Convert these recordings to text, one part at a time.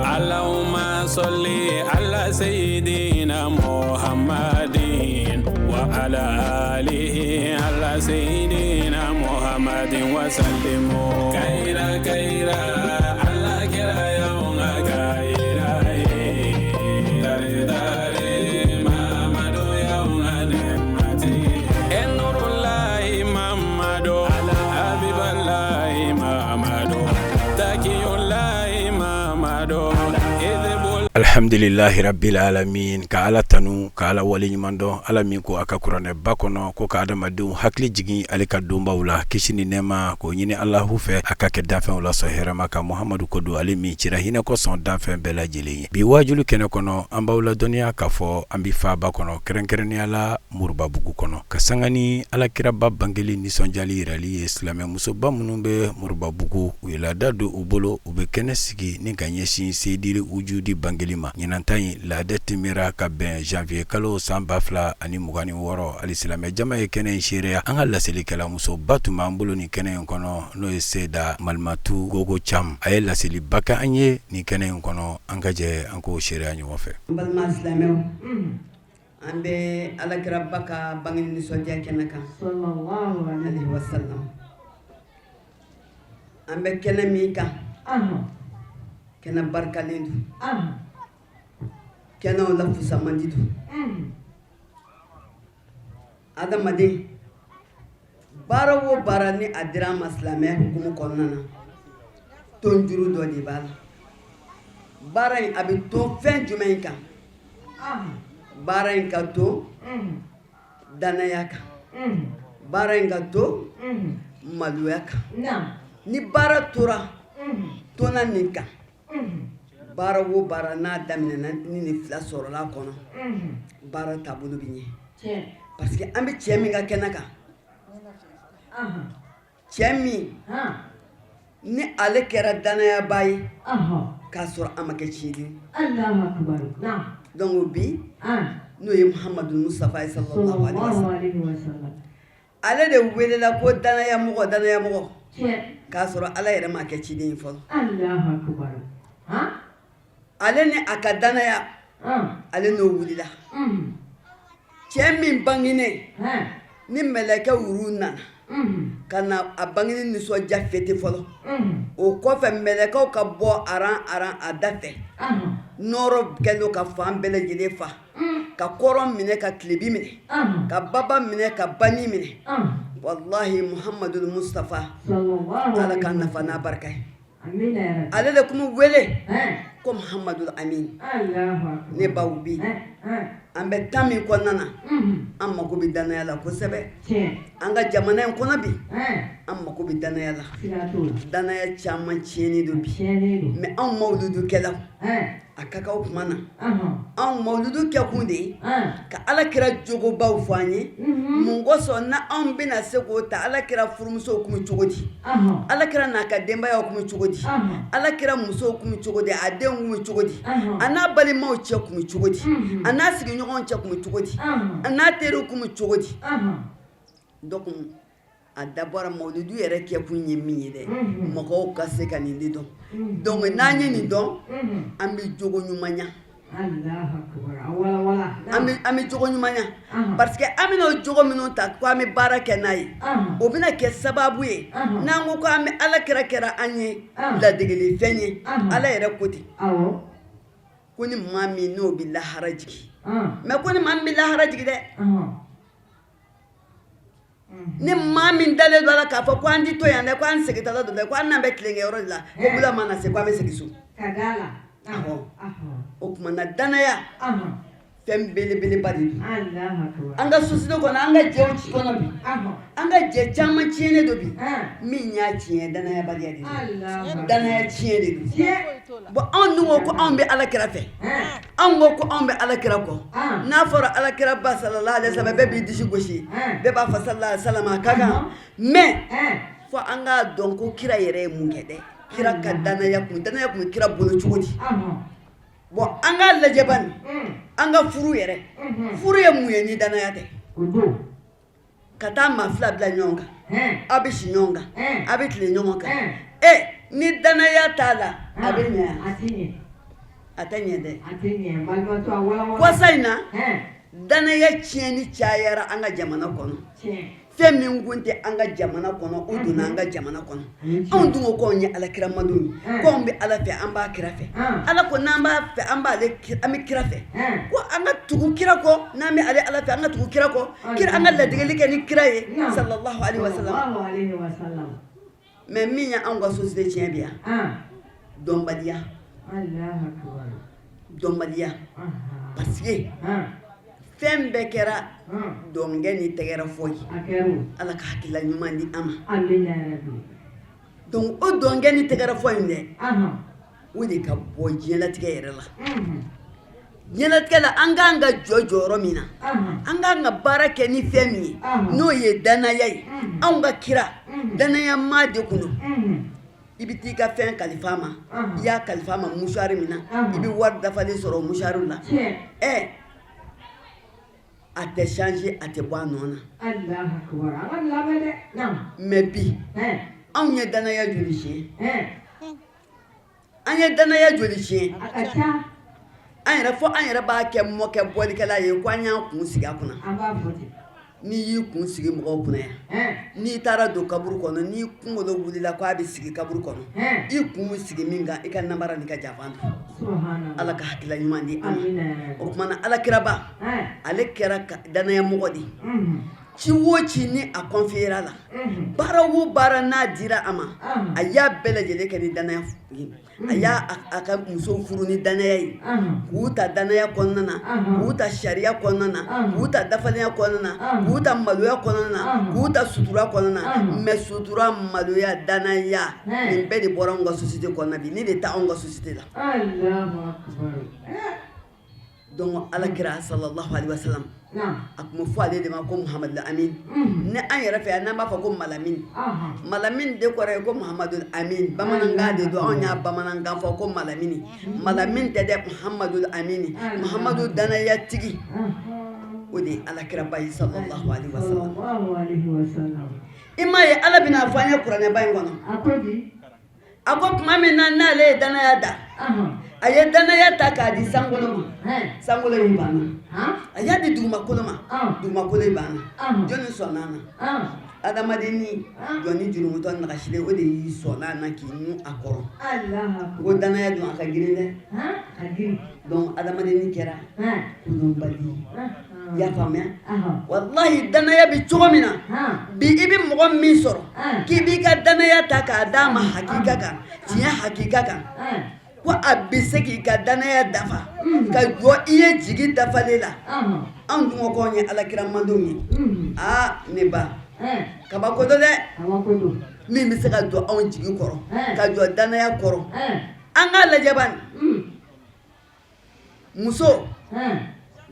Allahumma salli ala sayyidina Muhammadin wa ala alihi ala sayyidina Muhammadin wa sallim kayira kayira Ala kira y'anw ka kayira ye tare tare Mamadu y'anw ka nɛɛmatigi ye Nurulayi Mamadu Abibalayi Mamadu Takiyulayi Mamadu Alhamdulilahi rabil alamin ka ala tanu ka ala waleɲuman dɔn ala min ko a ka kuranɛba kɔnɔ ko ka adamadenw hakili jigin ale ka donbaw la kisi ni nɛɛma k'o ɲini alahu fɛ a ka kɛ danfɛnw la sɔn hɛrɛma kan muhamadu ko don ale min cira hinɛ kosɔn danfɛn bɛɛ lajɛlen ye bi waajuli kɛnɛ kɔnɔ an b'aw ladɔnniya k'a fɔ an bɛ faaba kɔnɔ kɛrɛnkɛrɛnnenya la Moribabugu kɔnɔ ka sanga ni alakiraba bangeli nisɔndiyali yirali ye silamɛmusoba minnu bɛ Moribabugu u ye laada don u bolo u bɛ kɛnɛ sigi ni ka ɲɛsin seyidili ujudi bangeli ma ɲinan ta in laada timira ka bɛn janvier kalo san 2026 hali silamɛ jama ye kɛnɛ in seereya an ka laselikɛla musoba tun b'an bolo nin kɛnɛ in kɔnɔ n'o ye seyida malimatu gogo cam a ye laseliba kɛ an ye nin kɛnɛ in kɔnɔ an ka jɛ an k'o seereya ɲɔgɔn fɛ. N balima silamɛw an bɛ alakiraba ka bange nisɔndiya kɛnɛ kan alaihi wasallam an bɛ kɛnɛ min kan kɛnɛ barikalen don kɛnɛw la fusamandi don adamaden baara o baara ni a dira an ma silamɛya hukumu kɔnɔna na tonjuru dɔ de b'a la baara in a bɛ to fɛn jumɛn in kan baara in ka to dannaya kan baara in ka to maloya kan ni baara tora tona nin kan baara o baara n'a daminɛna ni nin fila sɔrɔla a kɔnɔ baara taabolo bɛ ɲɛ parce que an bɛ cɛ min ka kɛnɛ kan cɛ min ni ale kɛra dannayabaa ye k'a sɔrɔ a ma kɛ ciden donc bi n'o ye Muhamadu Mustafa ye sallallahu alaihi wasallam ale de welela ko dannayamɔgɔ dannayamɔgɔ k'a sɔrɔ ala yɛrɛ m'a kɛ ciden ye fɔlɔ ale ni a ka dannaya ale n'o wulila cɛ min bangenen ni mɛlɛkɛ wuru nana ka na a bangeni nisɔndiya fêter fɔlɔ o kɔfɛ mɛlɛkɛw ka bɔ aran aran a da fɛ nɔɔrɔ kɛlen ka fan bɛɛ lajɛlen fa ka kɔrɔn minɛ ka tilebin minɛ ka baba minɛ ka bani minɛ walahi Muhamadu Mustafa ala k'an nafa n'a barika ye ale de tun bɛ wele ko Muhamadu Amin ne baw bi an bɛ temps min kɔnɔna na an mako bɛ dannaya la kosɛbɛ an ka jamana in kɔnɔ bi an mako bɛ dannaya la dannaya caman tiɲɛnen don bi mais anw mawuludukɛlaw a ka kan o tuma na anw mawuludu kɛkun de ye ka ala kira jogobaw fɔ an ye mun kosɔn na anw bɛna se k'o ta ala kira furumusow kun bɛ cogo di ala kira n'a ka denbayaw kun bɛ cogo di ala kira musow kun bɛ cogo di a denw kun bɛ cogo di a n'a balimaw cɛ kun bɛ cogo di a n'a sigiɲɔgɔnw cɛ kun bɛ cogo di a n'a teriw kun bɛ cogo di donc a dabɔra mawuludu yɛrɛ kɛkun ye min ye dɛ mɔgɔw ka se ka nin de dɔn donc n'an ye nin dɔn an bɛ jogo ɲumanya an bɛ jogo ɲumanya parce que an bɛna o jogo minnu ta ko an bɛ baara kɛ n'a ye o bɛna kɛ sababu ye n'an ko ko an bɛ ala kira kɛra an ye ladegelifɛn ye ala yɛrɛ ko ten ko ni maa min n'o bɛ lahara jigi mais ko ni maa min bɛ lahara jigi dɛ ni maa min dalen don a la k'a fɔ ko an tɛ to yan dɛ ko an segintɔla don dɛ ko an n'an bɛ tilen kɛ yɔrɔ de la ko wula mana se ko an bɛ segin so o tuma na dannaya fɛn belebeleba de don an ka société kɔnɔ an ka jɛw kɔnɔ bi an ka jɛ caman tiɲɛnen don bi min y'a tiɲɛ dannayabaliya de don dannaya tiɲɛ de don bon anw dun ko ko anw bɛ ala kira fɛ anw ko ko anw bɛ ala kira kɔ n'a fɔra ala kira ba sallallahu alaihi wasallam bɛɛ b'i disi gosi bɛɛ b'a fɔ sallallahu alaihi wasallam a ka kan mais fo an k'a dɔn ko kira yɛrɛ ye mun kɛ dɛ kira ka dannaya kun dannaya kun bɛ kira bolo cogo di. Bon, an k'a lajɛ bani, an ka furu yɛrɛ, furu ye mun ye ni danaya tɛ? Ka taa maa fila bila ɲɔgɔn kan, aw bɛ si ɲɔgɔn kan, aw bɛ tile ɲɔgɔn kan, e ni danaya t'a la, a bɛ ɲɛ? A tɛ ɲɛ dɛ. Kɔsa in na, danaya tiɲɛni cayara an ka jamana kɔnɔ. Fɛn min kun tɛ an ka jamana kɔnɔ, o donna an ka jamana kɔnɔ. Anw dun ko k'anw ye alakira mantɔn ye, ko anw bɛ Ala fɛ, an b'a kira fɛ. Ala ko n'an b'a fɛ, an b'ale, an bɛ kira fɛ, ko an ka tugu kira kɔ. N'an bɛ ale Ala fɛ, an ka tugu kira kɔ, kira an ka ladegeli kɛ ni kira ye, sallallahu alaihi wasallam. Mais min ye anw ka société tiɲɛ bi yan, dɔnbaliya, dɔnbaliya, parce que fɛn bɛɛ kɛra dɔnkɛ ni tɛgɛrɛ fɔ ye. Ala ka hakilila ɲuman di an ma. Donc o dɔnkɛ ni tɛgɛrɛ fɔ in dɛ, o de ka bɔ diɲɛlatigɛ yɛrɛ la. Diɲɛlatigɛ la, an k'an ka jɔ jɔyɔrɔ min na, an k'an ka baara kɛ ni fɛn min ye, n'o ye danaya ye. Anw ka kira, danaya maa de kun don. I bɛ t'i ka fɛn kalifa ma, i y'a kalifa ma mouchoir min na, i bɛ wari dafalen sɔrɔ o mouchoir la. Ɛ, a tɛ changer, a tɛ bɔ a nɔ na. Mais bi, anw ye danaya joli tiɲɛ? An ye danaya joli tiɲɛ? An yɛrɛ fɔ, an yɛrɛ b'a kɛ mɔkɛ bɔlikɛla ye ko an y'an kun sigi a kunna. N'i y'i kun sigi mɔgɔw kunna yan, n'i taara don kaburu kɔnɔ, n'i kunkolo wulila ko a bɛ sigi kaburu kɔnɔ, i kun bɛ sigi min kan, i ka namara n'i ka janfa don. Ala ka hakilila ɲuman di an ma. O tuma na, alakiraba, ale kɛra danayamɔgɔ de ye. Ci o ci ni a confiera la, baara o baara n'a dira a ma, a y'a bɛɛ lajɛlen kɛ ni danaya ye. A y'a a ka muso furu ni danaya ye, k'u ta danaya kɔnɔna na, k'u ta sariya kɔnɔna na, k'u ta dafalenya kɔnɔna na, k'u ta maloya kɔnɔna na, k'u ta sutura kɔnɔna na. Mais sutura, maloya, danaya, nin bɛɛ de bɔra anw ka société kɔnɔna bi. Ne de taa anw ka société la. Donc alakira sallallahu alaihi wasallam, a tun bɛ fɔ ale de ma ko Muhamadu Amin. Ni an yɛrɛ fɛ yan, n'an b'a fɔ ko Malamin, Malamin de kɔrɔ ye ko Muhamadu Amin. Bamanankan de don, anw y'a bamanankan fɔ ko Malamini. Malamin tɛ dɛ, Muhamadu Amin, Muhamadu danayatigi, o de ye alakiraba ye, sallallahu alaihi wasallam. I m'a ye, Ala bɛna fɔ an ye kuranɛba in kɔnɔ, a ko tuma min na n'ale ye danaya da, a ye danaya ta k'a di sankolo ma, sankolo y'i banna. A y'a di dugumakolo ma, dugumakolo y'i banna. Jɔnni sɔnna na? Adamaden ni jɔnni jurumutɔ nagasilen, o de y'i sɔnna na k'i nu a kɔrɔ. Ko danaya dun, a ka girin dɛ. Donc adamaden kɛra kodɔnbali ye. I y'a faamuya? Walahi, danaya bɛ cogo min na bi, i bɛ mɔgɔ min sɔrɔ k'i b'i ka danaya ta k'a d'a ma hakika kan, tiɲɛ hakika kan, ko a bɛ se k'i ka danaya dafa ka jɔ i ye jigi dafalen la. Anw dun ko k'anw ye alakira mandenw ye. Aa, ne ba, kabako don dɛ. Min bɛ se ka jɔ anw jigi kɔrɔ, ka jɔ danaya kɔrɔ. An k'a lajɛ bani, muso,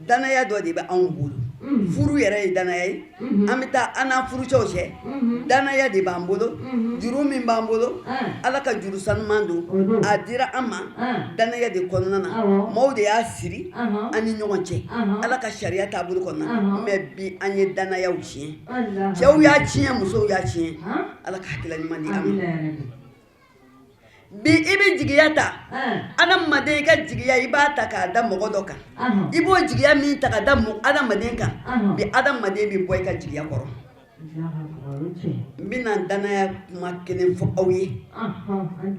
danaya dɔ de bɛ anw bolo. Furu yɛrɛ ye danaya ye. An bɛ taa an n'an furucɛw cɛ, danaya de b'an bolo. Juru min b'an bolo, Ala ka juru sanuman don, a dira an ma danaya de kɔnɔna na. Maaw de y'a siri an ni ɲɔgɔn cɛ Ala ka sariya taabolo kɔnɔna. Mais bi, an ye danayaw tiɲɛ. Cɛw y'a tiɲɛ, musow y'a tiɲɛ. Ala ka hakilila ɲuman di an ma. Bi, i bɛ jigiya ta, adamaden, i ka jigiya, i b'a ta k'a da mɔgɔ dɔ kan. I b'o jigiya min ta ka da adamaden kan bi, adamaden bɛ bɔ i ka jigiya kɔrɔ. N bɛna danaya kuma kelen fɔ aw ye,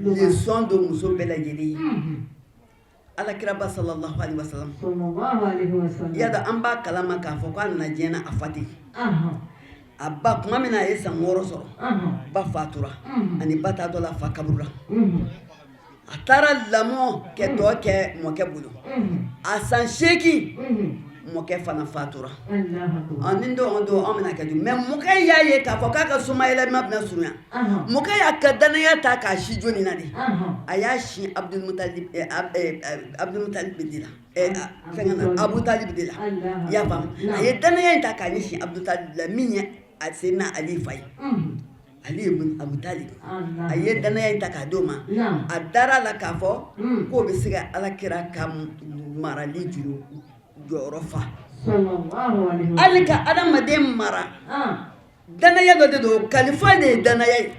leçon don muso bɛɛ lajɛlen ye. Alakiraba sallallahu alaihi wasallam, i y'a dɔn, an b'a kalama k'a fɔ k'a nana diɲɛ na, a fa tɛ. A ba, tuma min na a ye san 6 sɔrɔ, ba fatura. Ani ba taatɔ la, fa kaburu la. A taara lamɔ kɛ tɔ kɛ mɔkɛ bolo. A san 8, mɔkɛ fana fatura. Ni don don anw bɛna kɛ dun. Mais mɔkɛ y'a ye k'a fɔ k'a ka somayɛlɛma bɛna surunya. Mɔkɛ y'a ka danaya ta k'a si jɔnni na de? A y'a sin Abdulmutalib de la, fɛn na, Abu Talib de la. I y'a faamu? A ye danaya in ta k'a ɲɛsin Abu Talib la, min ye a Seyidina Ali fa ye. Ali ibn Abu Talib a ye danaya in ta k'a d'o ma a dara a la k'a fɔ k'o bɛ se ka ala kira ka marali juru jɔyɔrɔ fa hali ka adamaden mara danaya dɔ de don kalifa de ye danaya ye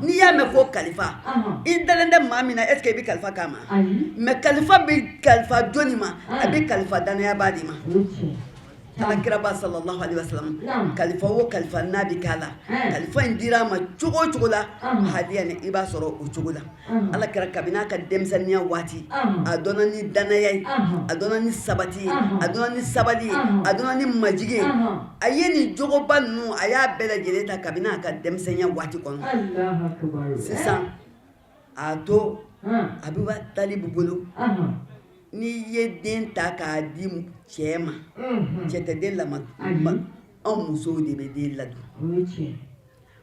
n'i y'a mɛn ko kalifa i dalen tɛ maa min na est-ce que i bɛ kalifa k'a ma mais kalifa bɛ kalifa jɔni ma a bɛ kalifa danayabaa de ma Ala kiraba sallallahu alaihi wasallam kalifa o kalifa n'a bɛ k'a la kalifa in dira a ma cogo o cogo la hadiya ni i b'a sɔrɔ o cogo la ala kira kabini a ka denmisɛnninya waati a dɔnna ni danaya ye a dɔnna ni sabati ye a dɔnna ni sabali ye a dɔnna ni majigin ye a ye nin jogoba ninnu a y'a bɛɛ lajɛlen ta kabini a ka denmisɛnninya waati kɔnɔ sisan a to Abu Talib bolo n'i ye den ta k'a di cɛ ma cɛ tɛ den lamɔ anw musow de bɛ den ladon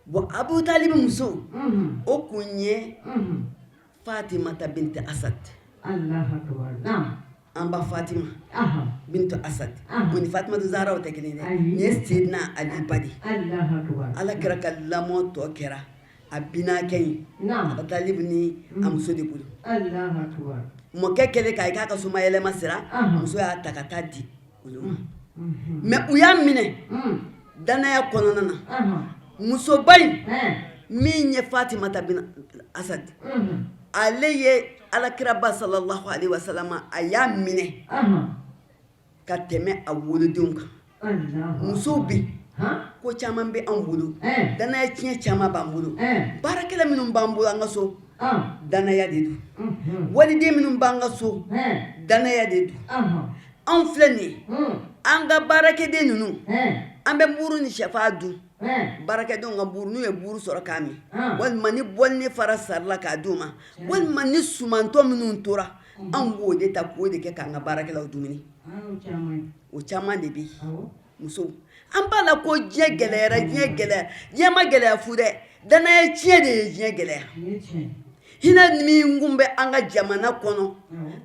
bon Abu Talib muso o kun ye Fatimata binti Asad an ba Fatima bintu Asad o ni Fatimatu Zahara o tɛ kelen dɛ nin ye Seydina Ali ba de ala kira ka lamɔ tɔ kɛra a binakɛ in Abu Talib ni a muso de bolo mɔkɛ kɛlen k'a ye k'a ka somayɛlɛma sera muso y'a ta ka taa di olu ma mais u y'a minɛ danaya kɔnɔna na musoba in min ye Fatimata bin Asad ale ye alakiraba sallallahu alaihi wasallam a y'a minɛ ka tɛmɛ a wolodenw kan musow bɛ ko caman bɛ anw bolo danaya tiɲɛ caman b'an bolo baarakɛla minnu b'an bolo an ka so danaya de don waliden minnu b'an ka so danaya de don anw filɛ nin ye an ka baarakɛden ninnu an bɛ buru ni shɛfan dun baarakɛdenw ka buru n'u ye buru sɔrɔ k'a min walima ni bɔlini fara sarala k'a d'u ma walima ni sumantɔ minnu tora anw b'o de ta k'o de kɛ k'an ka baarakɛlaw dumuni o caman de bɛ yen musow an b'a la ko diɲɛ gɛlɛyara diɲɛ gɛlɛya diɲɛ ma gɛlɛya fu dɛ danaya tiɲɛ de ye diɲɛ gɛlɛya hinɛ min kun bɛ an ka jamana kɔnɔ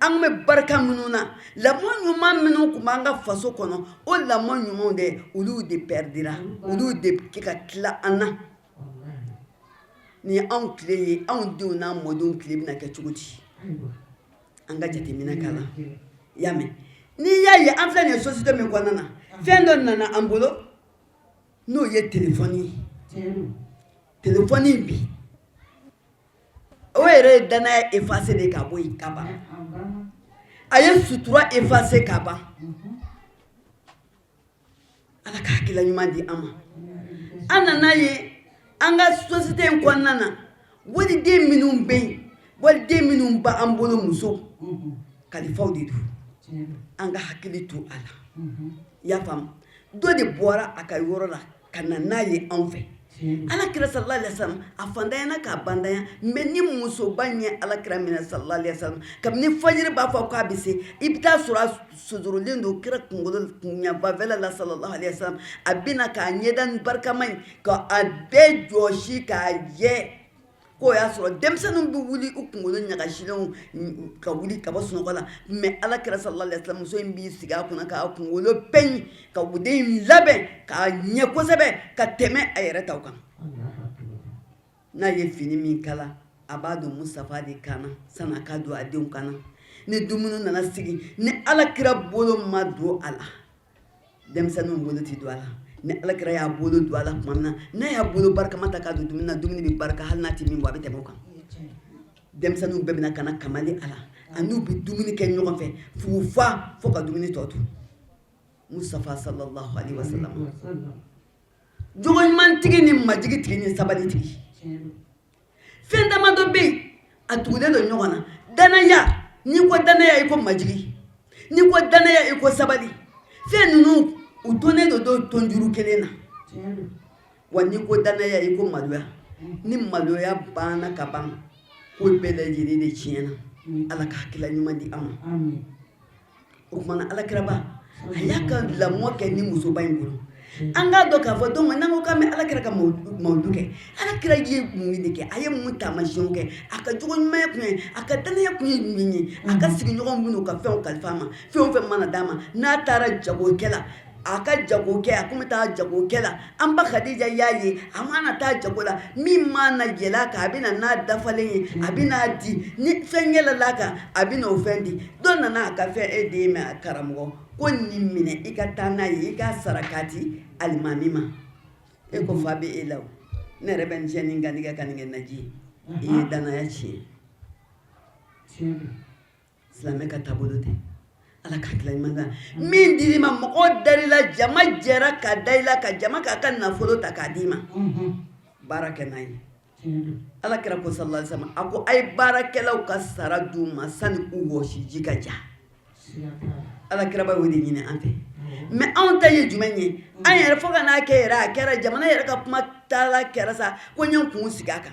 an kun bɛ barika minnu na lamɔ ɲuman minnu kun b'an ka faso kɔnɔ o lamɔ ɲumanw de olu de pɛridira olu de bɛ ka tila an na Nin ye anw tile ye anw denw n'an mɔdenw tile bɛna kɛ cogo di an ka jateminɛ k'a la i y'a mɛn n'i y'a ye an filɛ nin ye société min kɔnɔna na fɛn dɔ nana an bolo n'o ye telefɔni ye telefɔni bi o yɛrɛ ye danaya effacer de ka bɔ yen ka ban a ye sutura effacer ka ban Ala ka hakilila ɲuman di an ma an nana ye an ka société in kɔnɔna na waliden minnu bɛ yen waliden minnu b'an bolo muso kalifaw de don an ka hakili to a la i y'a faamu dɔ de bɔra a ka yɔrɔ la ka na n'a ye anw fɛ ala kira sallallahu alaihi wasallam a fantanyana k'a bantanya mais ni musoba in ye ala kira minɛ sallallahu alaihi wasallam kabini fajiri b'a fɔ k'a bɛ se i bɛ taa sɔrɔ a sutorolen don kira kunkolo kunyanfanfɛla la sallallahu alaihi wasallam a bɛ na k'a ɲɛda ni barikama in ka a bɛɛ jɔsi k'a jɛ k'o y'a sɔrɔ denmisɛnninw bɛ wuli u kunkolo ɲagasilenw ka wuli ka bɔ sunɔgɔ la mais ala kira sallallahu alaihi wasallam muso in b'i sigi a kunna k'a kunkolo pɛɲi ka den in labɛn k'a ɲɛ kosɛbɛ ka tɛmɛ a yɛrɛ taw kan n'a ye fini min kala a b'a don Mustafa de kan na sani a ka don a denw kan na ni dumuni nana sigi ni ala kira bolo ma don a la denmisɛnninw bolo tɛ don a la ni alakira y'a bolo don a la tuma min na n'a y'a bolo barikama ta k'a don dumuni na dumuni bɛ barika hali n'a tɛ min bɔ a bɛ tɛmɛ o kan denmisɛnninw bɛɛ bɛna ka na kamalen a la a n'u bɛ dumuni kɛ ɲɔgɔn fɛ f'u fa fo ka dumuni tɔ to Mustafa sallallahu alaihi wasallam jogo ɲumantigi ni majigitigi ni sabalitigi fɛn damadɔ bɛ yen a tugulen don ɲɔgɔn na danaya n'i ko danaya i ko majigi n'i ko danaya i ko sabali fɛn ninnu u tonnen don don tonjuru kelen na wa n'i ko danaya i ko maloya ni maloya banna ka ban ko bɛɛ lajɛlen de tiɲɛna ala ka hakilila ɲuman di an ma o tuma na alakiraba a y'a ka lamɔ kɛ ni musoba in bolo an k'a dɔn k'a fɔ donc n'an ko k'an bɛ alakira ka mawuludu kɛ alakira ye mun de kɛ a ye mun taamasiyɛnw kɛ a ka jogo ɲumanya kun ye a ka danaya kun ye min ye a ka sigiɲɔgɔnw bɛn'u ka fɛnw kalifa a ma fɛn o fɛn mana d'a ma n'a taara jagokɛ la A ka jago kɛ, a kun bɛ taa jago kɛ la. An ba Khadija y'a ye, a mana taa jago la, min mana yɛlɛ a kan, a bɛ na n'a dafalen ye, a bɛ n'a di. Ni fɛn yɛlɛla a kan, a bɛ n'o fɛn di. Dɔ nana a ka fɛn e den ma, karamɔgɔ ko nin minɛ, i ka taa n'a ye, i k'a sara k'a di alimami ma. E ko fa bɛ e la, ne yɛrɛ bɛ n cɛ ni kantigɛ ka nin kɛ naji ye. I ye danaya tiɲɛ. Silamɛ ka taabolo tɛ. Ala ka tila ɲuman kan. Min dir'i ma, mɔgɔ dar'i la, jama jɛra ka da i la, ka jama k'a ka nafolo ta k'a d'i ma, baara kɛ n'a ye. Ala kira ko sallallahu alaihi wasallam, a ko a ye baarakɛlaw ka sara d'u ma sani u wɔsi ji ka ja. Ala kiraba y'o de ɲini an fɛ. Mais anw ta ye jumɛn ye? An yɛrɛ, fo ka n'a kɛ yɛrɛ, a kɛra jamana yɛrɛ ka kuma taala kɛra sa ko n ye n kun sigi a kan.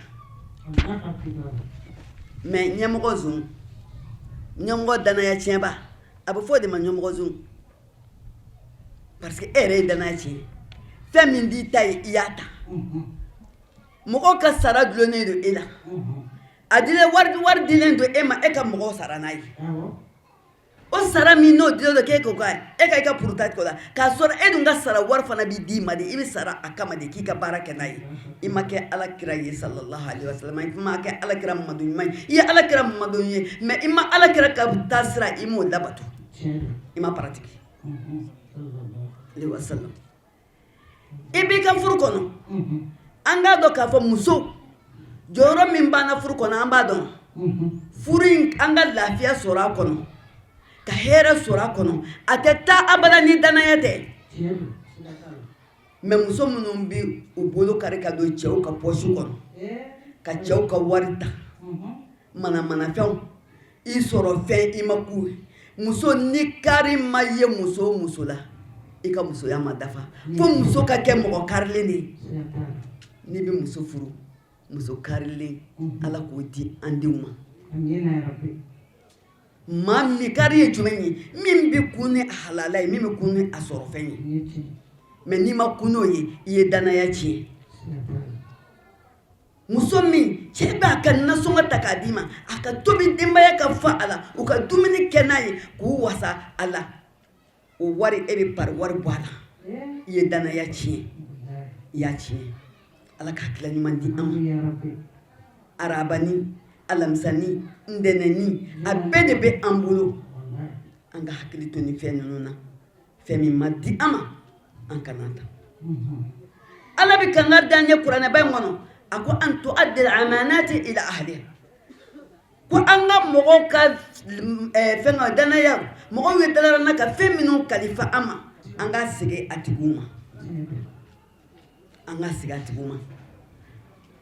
Mais ɲɛmɔgɔ zon, ɲɛmɔgɔ danaya tiɲɛba, a bɛ fɔ o de ma ɲɛmɔgɔ zon, parce que e yɛrɛ ye danaya tiɲɛ. Fɛn min t'i ta ye, i y'a ta. Mɔgɔw ka sara dulonnen don e la. A dilen, wari dilen don e ma, e ka mɔgɔw sara n'a ye. O sara min n'o dilen don k'e k'o kɛ, e ka i ka puruta k'o la, k'a sɔrɔ e dun ka sara wari fana bɛ d'i ma de, i bɛ sara a kama de k'i ka baara kɛ n'a ye. I ma kɛ ala kira ye sallallahu alaihi wasallam, i ma kɛ ala kira madu ɲuman ye. I ye ala kira madu ye, mais i ma ala kira ka taasira, i m'o labato, i ma pratiquer alaihi wasallam. I b'i ka furu kɔnɔ, an k'a dɔn k'a fɔ muso jɔyɔrɔ min b'an na furu kɔnɔ, an b'a dɔn. Furu in, an ka lafiya sɔrɔ a kɔnɔ, ka hɛrɛ sɔrɔ a kɔnɔ, a tɛ taa abada ni danaya tɛ. Mais muso minnu bɛ u bolo kari ka don cɛw ka poche kɔnɔ, ka cɛw ka wari ta, manamanafɛnw, i sɔrɔ fɛn, i ma ku. Muso ni kari ma ye muso o muso la, i ka musoya ma dafa. Fo muso ka kɛ mɔgɔ karilen de ye. N'i bɛ muso furu, muso karilen, Ala k'o di an denw ma. Maa min kari ye jumɛn ye? Min bɛ kun ni a halala ye, min bɛ kun ni a sɔrɔ fɛn ye. Mais n'i ma kun n'o ye, i ye danaya tiɲɛ. Muso min cɛ b'a ka nasɔngɔ ta k'a d'i ma, a ka tobi denbaya ka fa a la, u ka dumuni kɛ n'a ye k'u wasa a la, o wari, e bɛ pari wari bɔ a la, i ye danaya tiɲɛ, i y'a tiɲɛ. Ala ka tila ɲuman di an ma. Arabani, alamisani, ntɛnɛni, a bɛɛ de bɛ an bolo. An ka hakili to nin fɛn ninnu na. Fɛn min ma di an ma, an kana ta. Ala bɛ kanga dan ye kuranɛba in kɔnɔ, a ko an tu'addil amanati ila ahliha, ko an ka mɔgɔw ka fɛn ka danaya, mɔgɔw ye danaya na ka fɛn minnu kalifa an ma, an ka segin a tigiw ma, an ka segin a tigiw ma.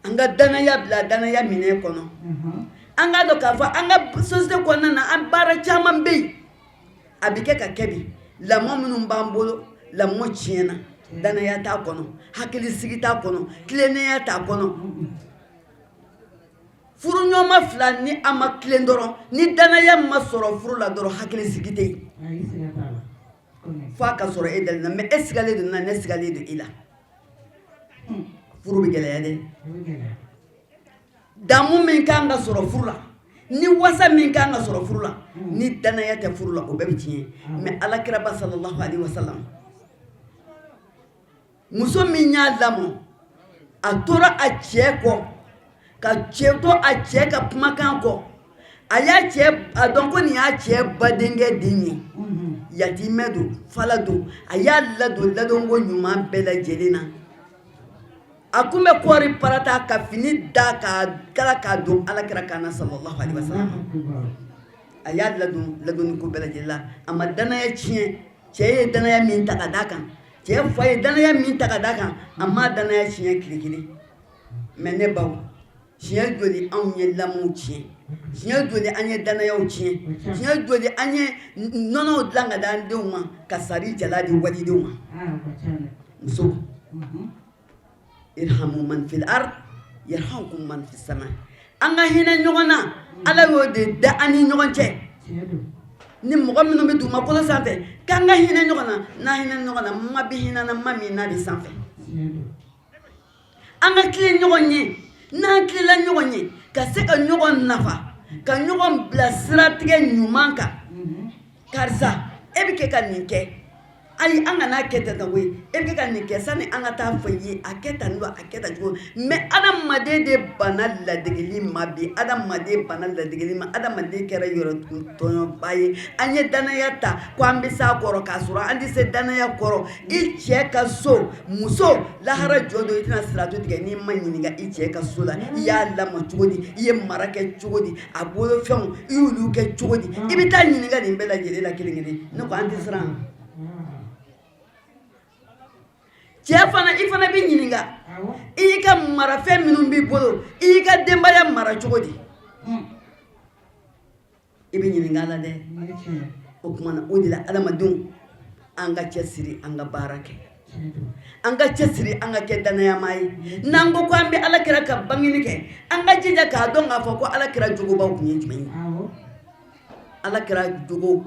An ka danaya bila danaya minɛ kɔnɔ. An k'a dɔn k'a fɔ an ka société kɔnɔna na, an baara caman bɛ yen, a bɛ kɛ ka kɛ bi. Lamɔ minnu b'an bolo, lamɔ tiɲɛna, danaya t'a kɔnɔ, hakilisigi t'a kɔnɔ, tilennenya t'a kɔnɔ. Furuɲɔgɔnma fila, ni a ma tilen dɔrɔn, ni danaya ma sɔrɔ furu la dɔrɔn, hakilisigi tɛ yen. Fo a ka sɔrɔ e dalen na, mais e sigalen don na, ne sigalen don i la, furu bɛ gɛlɛya dɛ. Damu min kan ka sɔrɔ furu la, ni wasa min kan ka sɔrɔ furu la, ni danaya tɛ furu la, o bɛɛ bɛ tiɲɛ. Mais alakiraba sallallahu alaihi wasallam, muso min y'a lamɔ, a tora a cɛ kɔ, ka cɛ to a cɛ ka kumakan kɔ, a y'a cɛ a dɔn ko nin y'a cɛ badenkɛ den ye, yatimɛ don, fala don, a y'a ladon ladonko ɲuman bɛɛ lajɛlen na. A kun bɛ kɔɔri parata ka fini da k'a kala k'a don alakira kan na sallallahu alaihi wasallam. A y'a ladon ladonni ko bɛɛ lajɛlen la. A ma danaya tiɲɛ. Cɛ ye danaya min ta ka d'a kan, cɛ fa ye danaya min ta ka d'a kan, a ma danaya tiɲɛ tile kelen. Mais ne baw, siɲɛ joli anw ye lamɔw tiɲɛ? Siɲɛ joli an ye danayaw tiɲɛ? Siɲɛ joli an ye nɔnɔw dilan ka d'an denw ma, ka sari jala di walidenw ma? Muso, irhamu man fil ard yarhamkum man fis sama. An ka hinɛ ɲɔgɔn na. Ala y'o de da an ni ɲɔgɔn cɛ ni mɔgɔ minnu bɛ dugumakolo sanfɛ, k'an ka hinɛ ɲɔgɔn na. N'an hinɛ ɲɔgɔn na, ma bɛ hinɛ na, ma min n'a bɛ sanfɛ. An ka tilen ɲɔgɔn ye. N'an tilenla ɲɔgɔn ye, ka se ka ɲɔgɔn nafa, ka ɲɔgɔn bila siratigɛ ɲuman kan. Karisa, e bɛ kɛ ka nin kɛ. Ayi, an kana kɛ tan tan koyi. E bɛ ka nin kɛ, sani an ka taa fɔ i ye a kɛ tan, a kɛ tan cogo. Mais adamaden de banna ladegeli ma bi. Adamaden banna ladegeli ma. Adamaden kɛra yɛrɛ tɔɲɔba ye. An ye danaya ta ko an bɛ s'a kɔrɔ, k'a sɔrɔ an tɛ se danaya kɔrɔ. I cɛ ka so, muso, lahara jɔ don, i tɛna siratu tigɛ n'i ma ɲininka i cɛ ka so la. I y'a lamɔ cogo di? I ye mara kɛ cogo di? A bolofɛnw, i y'olu kɛ cogo di? I bɛ taa ɲininka nin bɛɛ lajɛlen la kelen kelen. Ne ko an tɛ siran. Cɛ fana, i fana bɛ ɲininka i y'i ka marafɛn minnu b'i bolo, i y'i ka denbaya mara cogo di? I bɛ ɲininka la dɛ. O tuma na, o de la, adamadenw, an ka cɛ siri, an ka baara kɛ, an ka cɛ siri, an ka kɛ danayama ye. N'an ko an bɛ Ala kira ka bangeni kɛ, an ka jija k'a dɔn k'a fɔ ko Ala kira jogobaw tun ye jumɛn ye. Ala kira jogo,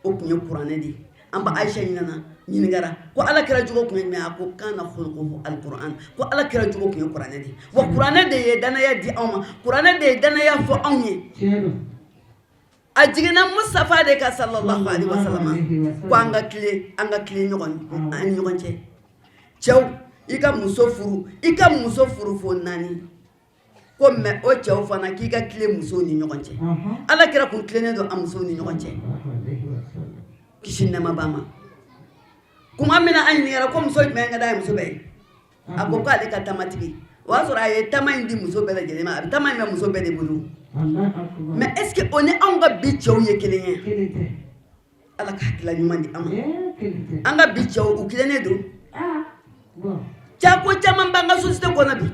o tun ye kuranɛ de ye. An ba Ayisa ɲinana ɲininkara ko Ala kira jogo tun ye jumɛn? A ko kana khuluquhu alquran, ko Ala kira jogo tun ye kuranɛ de ye. Wa kuranɛ de ye danaya di anw ma, kuranɛ de ye danaya fɔ anw ye. A jiginna Mustafa de kan, sallallahu alaihi wasallam, ko an ka tilen, an ka tilen ɲɔgɔn an ni ɲɔgɔn cɛ. Cɛw, i ka muso furu, i ka muso furu fo naani ko, mais o cɛw fana, k'i ka tilen musow ni ɲɔgɔn cɛ. Ala kira kun tilennen don a musow ni ɲɔgɔn cɛ, kisi nɛɛma b'a ma. Kuma min na a ɲininkara ko muso jumɛn ka d'a ye muso bɛɛ ye, a ko k'ale ka tamatigi. O y'a sɔrɔ a ye tama in di muso bɛɛ lajɛlen ma. A bɛ tama in bɛ muso bɛɛ de bolo. Mais est ce que o ni anw ka bi cɛw ye kelen ye? Ala ka hakilila ɲuman di an ma. An ka bi cɛw, u tilennen don. Cako caman b'an ka société kɔnɔ bi: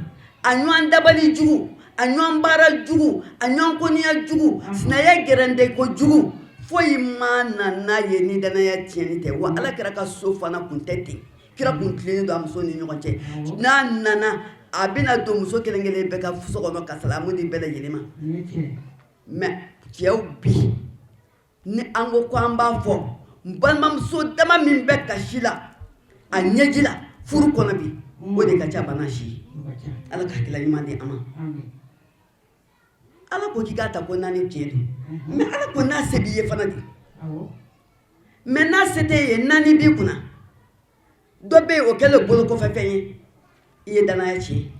a ɲɔgɔn dabali jugu, a ɲɔgɔn baara jugu, a ɲɔgɔn koniya jugu, sinaya gɛrɛndɛ ko jugu. Foyi ma na n'a ye ni danaya tiɲɛni tɛ. Wa Ala kira ka so fana kun tɛ ten. Kira kun tilennen don a muso ni ɲɔgɔn cɛ. N'a nana, a bɛna don muso kelen kelen bɛɛ ka so kɔnɔ ka salamu di bɛɛ lajɛlen ma. Mais cɛw bi, ni an ko ko an b'a fɔ, n balimamuso dama min bɛ kasi la a ɲɛji la furu kɔnɔ bi, o de ka ca bana si ye. Ala ka hakilila ɲuman di an ma. Ala ko k'i k'a ta ko naani, tiɲɛ don, mais Ala ko n'a se b'i ye fana de. Mais n'a se t'e ye, naani b'i kunna, dɔ bɛ yen, o kɛlen bolo kɔfɛ fɛn ye, i ye danaya tiɲɛ.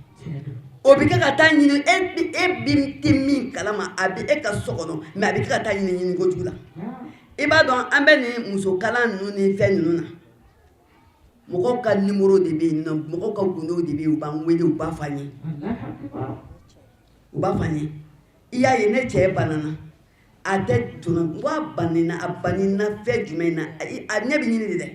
O bɛ kɛ ka taa ɲini e bi tɛ min kalama. A bɛ e ka so kɔnɔ, mais a bɛ kɛ ka taa ɲini ɲini kojugu la. I b'a dɔn, an bɛ nin musokalan ninnu ni fɛn ninnu na, mɔgɔw ka numéro de bɛ yen nɔ, mɔgɔw ka gundow de bɛ yen. U b'an wele, u b'a fɔ an ye, u b'a fɔ an ye: i y'a ye, ne cɛ banana, a tɛ donna n ko a banina, a banina fɛn jumɛn na? A ɲɛ bɛ ɲini de dɛ.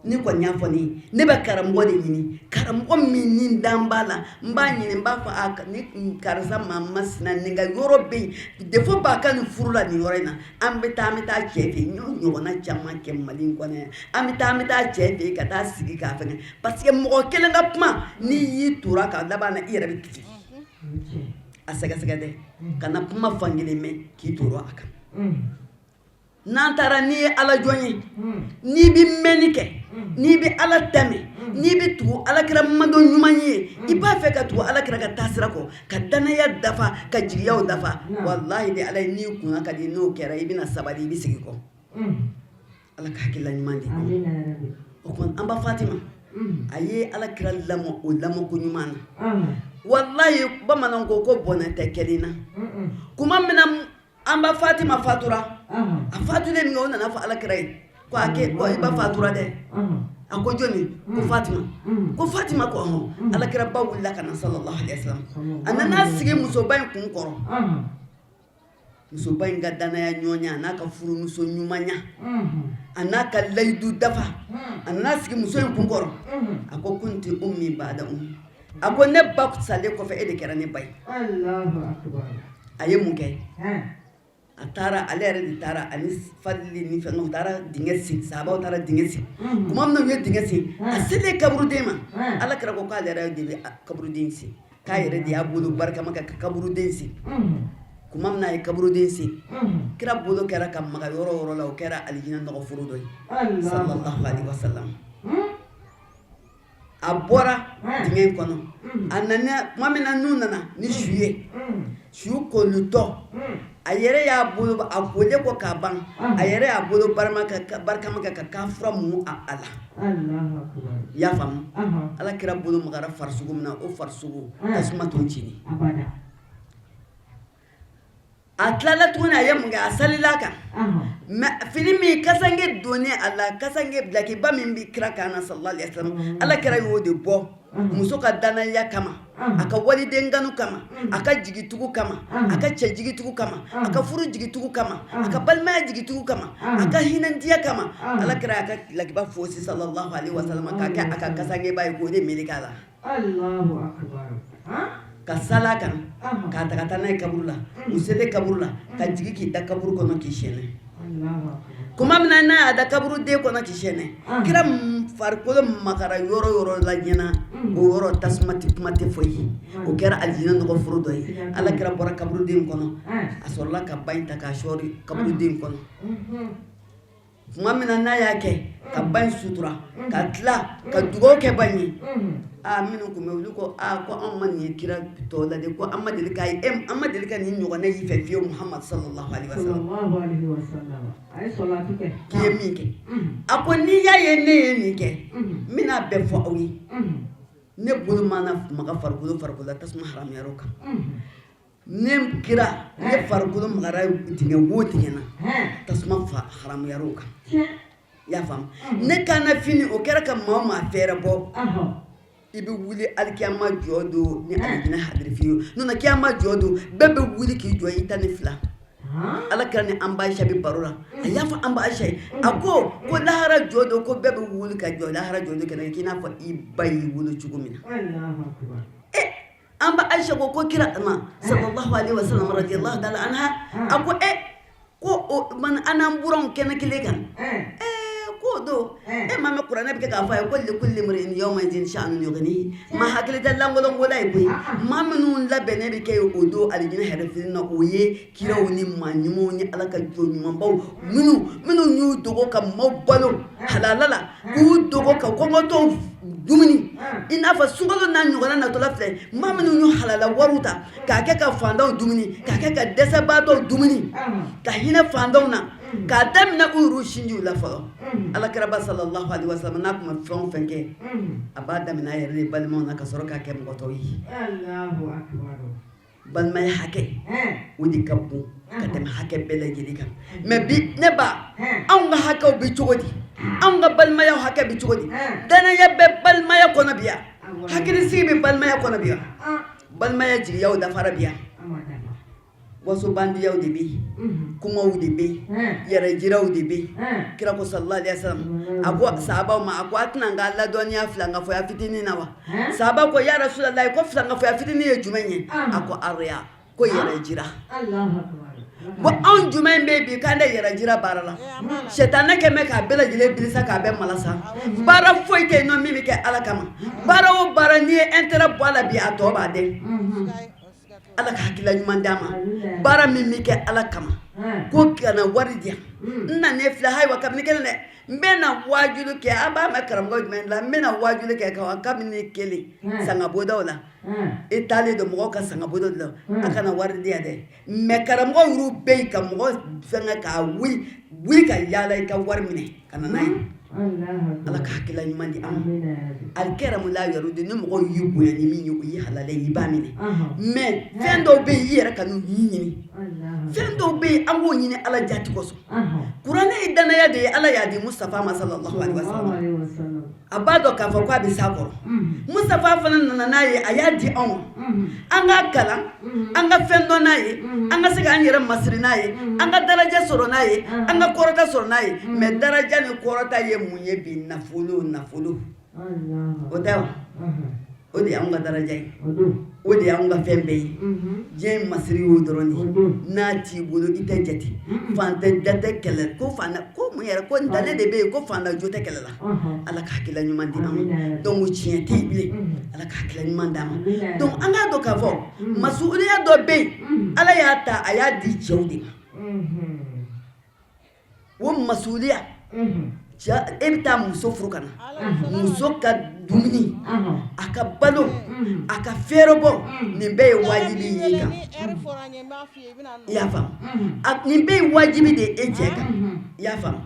Ni kɔni y'a fɔ ne ye, ne bɛ karamɔgɔ de ɲini, karamɔgɔ min ni dan b'a la. N b'a ɲini, n b'a fɔ a ni karisa maa masina, nin ka yɔrɔ bɛ yen, défaut b'a ka nin furu la nin yɔrɔ in na. An bɛ taa, an bɛ taa cɛ fɛ yen. N y'o ɲɔgɔnna caman kɛ Mali in kɔnɔ yan. An bɛ taa, an bɛ taa cɛ fɛ yen ka taa sigi k'a fɛngɛ, parce que mɔgɔ kelen ka kuma, n'i y'i tora ka laban na, i yɛrɛ bɛ fili. A sɛgɛsɛgɛ dɛ, kana kuma fankelen mɛn k'i toro a kan. N'an taara, n'i ye Ala jɔn ye, n'i bɛ mɛnni kɛ, n'i bɛ Ala tɛmɛ, n'i bɛ tugu Alakira mando ɲuman ye, i b'a fɛ ka tugu Alakira ka taasira kɔ, ka danaya dafa, ka jigiyaw dafa, walahi de Ala ye, n'i kunna ka di, n'o kɛra, i bɛna sabali, i bɛ segin kɔ. Ala ka hakilila ɲuman di. O tuma, an ba Fatima, a ye Ala kira lamɔ o lamɔko ɲuman na. Walayi, bamananw ko ko bɔnɛ tɛ kɛlen na. Kuma min na an ba Fatima fatura, a fatulen min kɛ, o nana fɔ Ala kira ye ko a ko i ba fatura dɛ. A ko jɔni? Ko Fatima. Ko Fatima ko ɔhɔn. Ala kira ba wulila ka na, sallallahu alaihi wasallam. A nana sigi musoba in kun kɔrɔ. Musoba in ka danaya ɲɔgɔnya, a n'a ka furumuso ɲumanya, a n'a ka layidu dafa, a nana sigi muso in kun kɔrɔ. A ko kunti ummi ba'da ummi. A ko ne ba salen kɔfɛ, e de kɛra ne ba ye. A ye mun kɛ? A taara, ale yɛrɛ de taara ani Fadili ni fɛn, u taara dingɛ sen. Sahabaw taara dingɛ sen. Tuma min na u ye dingɛ sen, a selen kaburuden ma, Ala kira ko k'ale yɛrɛ de bɛ kaburuden sen, k'a yɛrɛ de y'a bolo barikama kɛ ka kaburuden sen. Tuma min na a ye kaburuden sen, kira bolo kɛra ka maga yɔrɔ o yɔrɔ la, o kɛra alijinɛ nɔgɔforo dɔ ye, sallallahu alaihi wasallam. A bɔra dingɛ in kɔnɔ, a nana. Tuma min na n'u nana ni su ye, su kolutɔ. A yɛrɛ y'a bolo a kolen kɔ k'a ban, a yɛrɛ y'a bolo barikama kɛ ka kafura mun a la. I y'a faamu? Ala kira bolo magara farisogo min na, o farisogo, tasuma t'o jeni. A tilala tuguni, a ye mun kɛ? A salila kan. Mais fini min kasange donnen a la, kasange bilakiba min bɛ kira kan na, sallallahu alaihi wasallam, ala kira y'o de bɔ muso ka danaya kama, a ka waliden kanu kama, a ka jigitugu kama, a ka cɛ jigitugu kama, a ka furu jigitugu kama, a ka balimaya jigitugu kama, a ka hinɛdiya kama. Ala kira y'a ka lakiba fosi, sallallahu alaihi wasallam, k'a kɛ a ka kasangeba ye, k'o de meleke a la, ka sala kan, k'a ta ka taa n'a ye kaburu la. U selen kaburu la, ka jigin k'i da kaburu kɔnɔ k'i sɛnɛ. Tuma min na n'a y'a da kaburu den kɔnɔ k'i sɛnɛ, kira farikolo magara yɔrɔ yɔrɔ la ɲɛna, o yɔrɔ tasuma tɛ, kuma tɛ foyi ye. O kɛra alijinɛ nɔgɔforo dɔ ye. Ala kira bɔra kaburuden kɔnɔ, a sɔrɔla ka ba in ta k'a sɔɔri kaburuden kɔnɔ. Tuma min na n'a y'a kɛ ka ba in sutura, ka tila ka dugawu kɛ ba in ye, aa, minnu tun bɛ, olu ko: aa, ko anw ma nin ye kira tɔw la de, ko an ma deli k'a ye, an ma deli ka nin ɲɔgɔnna y'i fɛ fiyewu, Muhamadu sallallahu alaihi wasallam, k'i ye min kɛ. A ko: n'i y'a ye ne ye nin kɛ, n bɛna bɛɛ fɔ aw ye. Ne bolo mana maga farikolo farikolo la, tasuma haramuyara o kan. Ne kira ne farikolo magara dingɛ wo dingɛ na, tasuma fa haramuyara o kan. I y'a faamu? Ne kana fini, o kɛra ka maa o maa fɛɛrɛ bɔ, i bɛ wuli alikiyama jɔ don ni alijinɛ hadiri fiye n'o tɛ kiyama jɔ don, bɛɛ bɛ wuli k'i jɔ i 12. Ala kira ni an ba Ayisa bɛ baro la, a y'a fɔ an ba Ayisa ye, a ko ko lahara jɔ don, ko bɛɛ bɛ wuli ka jɔ lahara jɔ don kɛnɛ k'i n'a fɔ i ba y'i wolo cogo min na. An ba Ayisa ko ko kira ma, sallallahu alaihi wasallam, radiyallahu ta'ala anha, a ko e ko o man an n'an buranw kɛnɛ kelen kan, k'o don e ma mɛn kuranɛ bɛ kɛ k'a fɔ a ye ko likulli imri'in yawma idhin sha'nun yughnihi. Ma hakili tɛ lankolonkola ye koyi. Maa minnu labɛnnen bɛ kɛ o don alijinɛ hɛrɛ na, o ye kiraw ni maa ɲumanw ni Ala ka jɔn ɲumanbaw, minnu y'u dogo ka maaw balo halala la, k'u dogo ka kɔngɔtɔw dumuni, i n'a fɔ sunkalo n'a ɲɔgɔnna natɔla filɛ. Maa minnu y'u halala wariw ta k'a kɛ ka fantanw dumuni, k'a kɛ ka dɛsɛbaatɔw dumuni, ka hinɛ fantanw na, k'a daminɛ u yɛrɛ sinjiw la fɔlɔ. Alakiraba sallallahu alaihi wasallam, n'a tun ma fɛn o fɛn kɛ, a b'a daminɛ a yɛrɛ de balimaw na ka sɔrɔ k'a kɛ mɔgɔ tɔw ye. Balimaya hakɛ, o de ka bon ka tɛmɛ hakɛ bɛɛ lajɛlen kan. Mais bi, ne ba, anw ka hakɛw bɛ cogo di? Anw ka balimaya hakɛ bɛ cogo di? Danaya bɛ balimaya kɔnɔ bi yan? Hakilisigi bɛ balimaya kɔnɔ bi yan? Balimaya jigiyaw dafara bi yan? Wasobandiyaw de bɛ yen, kumaw de bɛ yen, yɛrɛjiraw de bɛ yen. Kira ko, sallallahu alaihi wasallam, a ko sahabaw ma, a ko: a tɛna n ka ladɔnniya filankafoya fitinin na wa? Sahaba ko: ya Rasulallahi, ko filankafoya fitinin ye jumɛn ye? A ko: arriya, ko yɛrɛjira. Bon, anw jumɛn bɛ bi k'an tɛ yɛrɛjira baara la? Sɛtanɛ kɛ mɛ k'a bɛɛ lajɛlen bilisa, k'a bɛɛ malasa. Baara foyi tɛ yen nɔ min bɛ kɛ Ala kama. Baara o baara, n'i ye intérêt bɔ a la bi, a tɔ b'a dɛn. Ala ka hakilila ɲuman d'a ma. Baara min bɛ kɛ Ala kama, ko kana wari di yan, n nanen filɛ, ayiwa, kabini kelen dɛ, n bɛ na waajuli kɛ. A b'a mɛn karamɔgɔ jumɛn la? N bɛ na waajuli kɛ ka kabini kelen sangabodaw la. I taalen don mɔgɔw ka sangabodaw la, a kana wari di yan dɛ. Mais karamɔgɔ yɛrɛw bɛ yen ka mɔgɔ fɛngɛ k'a wuli wuli ka yaala i ka wari minɛ ka na n'a ye. Ala ka hakilila ɲuman di an ma. Alikɛramu la yɛrɛ ni mɔgɔw y'i bonya ni min ye, o y'i halala ye, i b'a minɛ. Mais fɛn dɔw bɛ yen, i yɛrɛ ka n'u ɲini. Fɛn dɔw bɛ yen, an k'o ɲini Ala jati kosɔn. Kuranɛ ye danaya de ye. Ala y'a di Mustafa ma, sallallahu alaihi wasallam. A b'a dɔn k'a fɔ k'a bɛ s'a kɔrɔ. Mustafa fana nana n'a ye, a y'a di anw ma, an k'a kalan, an ka fɛn dɔn n'a ye, an ka se k'an yɛrɛ masiri n'a ye, an ka daraja sɔrɔ n'a ye, an ka kɔrɔta sɔrɔ n'a ye. Mais daraja ni kɔrɔta ye mun ye bi? Nafolo, nafolo, o tɛ wa? O de y'anw ka daraja ye, o de y'anw ka fɛn bɛɛ ye. Diɲɛ masiri y'o dɔrɔn de ye. N'a t'i bolo, i tɛ jate. Fantan da tɛ kɛlɛ ko fantan ko mun yɛrɛ ko ntalen de bɛ yen ko fantan jo tɛ kɛlɛ la. Ala ka hakilila ɲuman di an ma. Donc tiɲɛ tɛ yen bilen. Ala ka hakilila ɲuman d'an ma. Donc an k'a dɔn k'a fɔ masuuliya dɔ bɛ yen, Ala y'a ta, a y'a di cɛw de ma. O masuuliya Cɛ, e bɛ taa muso furu ka na, muso ka dumuni, a ka balo, a ka fɛɛrɛbɔ, nin bɛɛ ye wajibi ye i kan. I y'a faamu? Nin bɛɛ ye wajibi de ye e cɛ kan. I y'a faamu?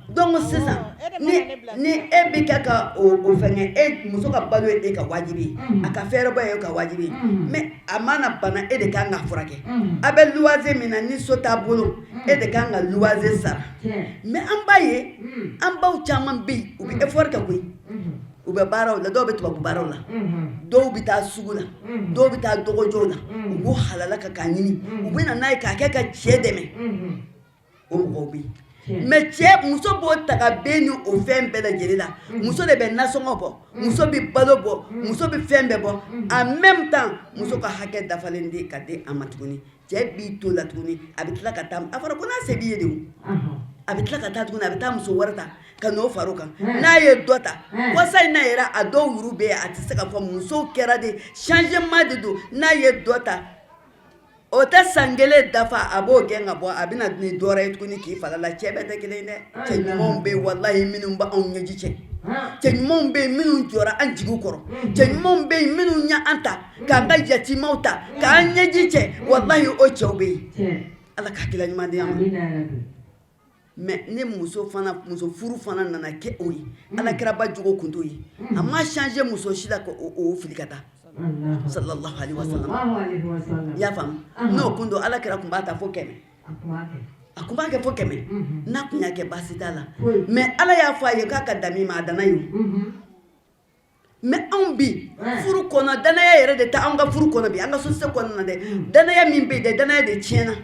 Donc sisan ni e bɛ kɛ ka o fɛngɛ, e muso ka balo ye e ka wajibi ye, a ka fɛɛrɛbɔ ye e ka wajibi ye, mais a mana bana, e de kan ka furakɛ. A bɛ luwanse min na, ni so t'a bolo, e de kan ka luwanse sara. Mais an b'a ye, an baw caman bɛ yen, u bɛ effort kɛ koyi. U bɛ baaraw la, dɔw bɛ tubabu baaraw la, dɔw bɛ taa sugu la, dɔw bɛ taa dɔgɔjɔw la, u b'u halala ka k'a ɲini, u bɛ na n'a ye k'a kɛ ka cɛ dɛmɛ. O mɔgɔw bɛ yen. Mais cɛ, muso b'o ta ka bɛn ni o fɛn bɛɛ lajɛlen la. Muso de bɛ nasɔngɔ bɔ, muso bɛ balo bɔ, muso bɛ fɛn bɛɛ bɔ. En même temps, muso ka hakɛ dafalen de ka di a ma tuguni. Cɛ b'i to la tuguni, a bɛ tila ka taa, a fɔra ko n'a se b'i ye de, o a bɛ tila ka taa tuguni, a bɛ taa muso wɛrɛ ta ka n'o fara o kan. N'a ye dɔ ta, kɔsa in na yɛrɛ, a dɔw yɛrɛ bɛ yen, a tɛ se ka fɔ, musow kɛra de, changement de don. N'a ye dɔ ta, o tɛ san kelen dafa, a b'o gɛn ka bɔ, a bɛ na ni dɔ wɛrɛ ye tuguni k'i fara la. Cɛ bɛɛ tɛ kelen ye dɛ. Cɛ ɲumanw bɛ yen, walahi, minnu bɛ anw ɲɛji cɛ. Cɛ ɲumanw bɛ yen minnu jɔra an jigiw kɔrɔ. Cɛ ɲumanw bɛ yen minnu y'an ta k'an ka yatimaw ta k'an ɲɛji cɛ. Walahi, o cɛw bɛ yen. Ala ka hakilila ɲuman di an ma. Mais ni muso fana, muso furu fana nana kɛ o ye, Ala kiraba jogo kun t'o ye. A ma changer muso si la k'o fili ka taa, sallallahu alaihi wasallam. I y'a faamu? N'o kun don, Ala kira kun b'a ta fo 100, a kun b'a kɛ fo 100. N'a kun y'a kɛ, baasi t'a la. Mais Ala y'a fɔ a ye k'a ka dan min ma, a danna yen. Mais anw bi furu kɔnɔ, danaya yɛrɛ de tɛ anw ka furu kɔnɔ bi, an ka société kɔnɔna na dɛ. Danaya min bɛ yen dɛ, danaya de tiɲɛna.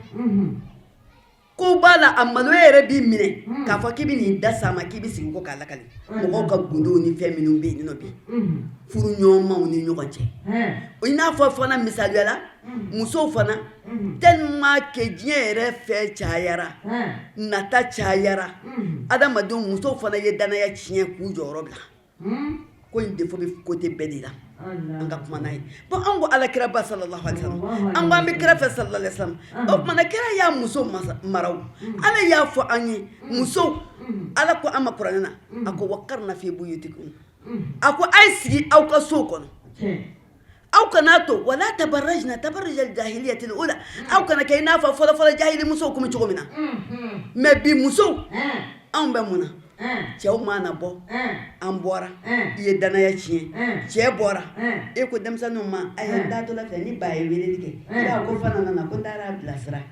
Ko b'a la, a maloya yɛrɛ b'i minɛ k'a fɔ k'i bɛ n'i da s'a ma, k'i bɛ sigi ko k'a lakali mɔgɔw ka gundow ni fɛn minnu bɛ yen nɔ bi furu ɲɔgɔnmaw ni ɲɔgɔn cɛ. I n'a fɔ fana, misaliya la, musow fana, tellement que diɲɛ yɛrɛ fɛn cayara, nata cayara, adamadenw, musow fana ye danaya tiɲɛ k'u jɔyɔrɔ bila. Ko in défaut bɛ côté bɛɛ de la. An ka kuma n'a ye. Bon, an ko Ala kiraba sallallahu alaihi wasallam, an ko an bɛ kira fɛ sallallahu alaihi wasallam. O tuma na, kira y'a muso mara. O Ala y'a fɔ an ye, musow, Ala ko an ma kuranɛ na, a ko waqarna fi buyutikum, a ko a ye sigi aw ka sow kɔnɔ, aw kana to wala tabarrajna tabarrujal jahiliyatil ula, aw kana kɛ i n'a fɔ fɔlɔfɔlɔ jahili musow kun bɛ cogo min na. Mais bi musow, anw bɛ mun na? Cɛw mana bɔ, an bɔra, i ye danaya tiɲɛ. Cɛ bɔra, e ko denmisɛnninw ma, a ye n taatɔla filɛ, ni ba ye weleli kɛ, i b'a ko fana nana, ko n taara a bilasira.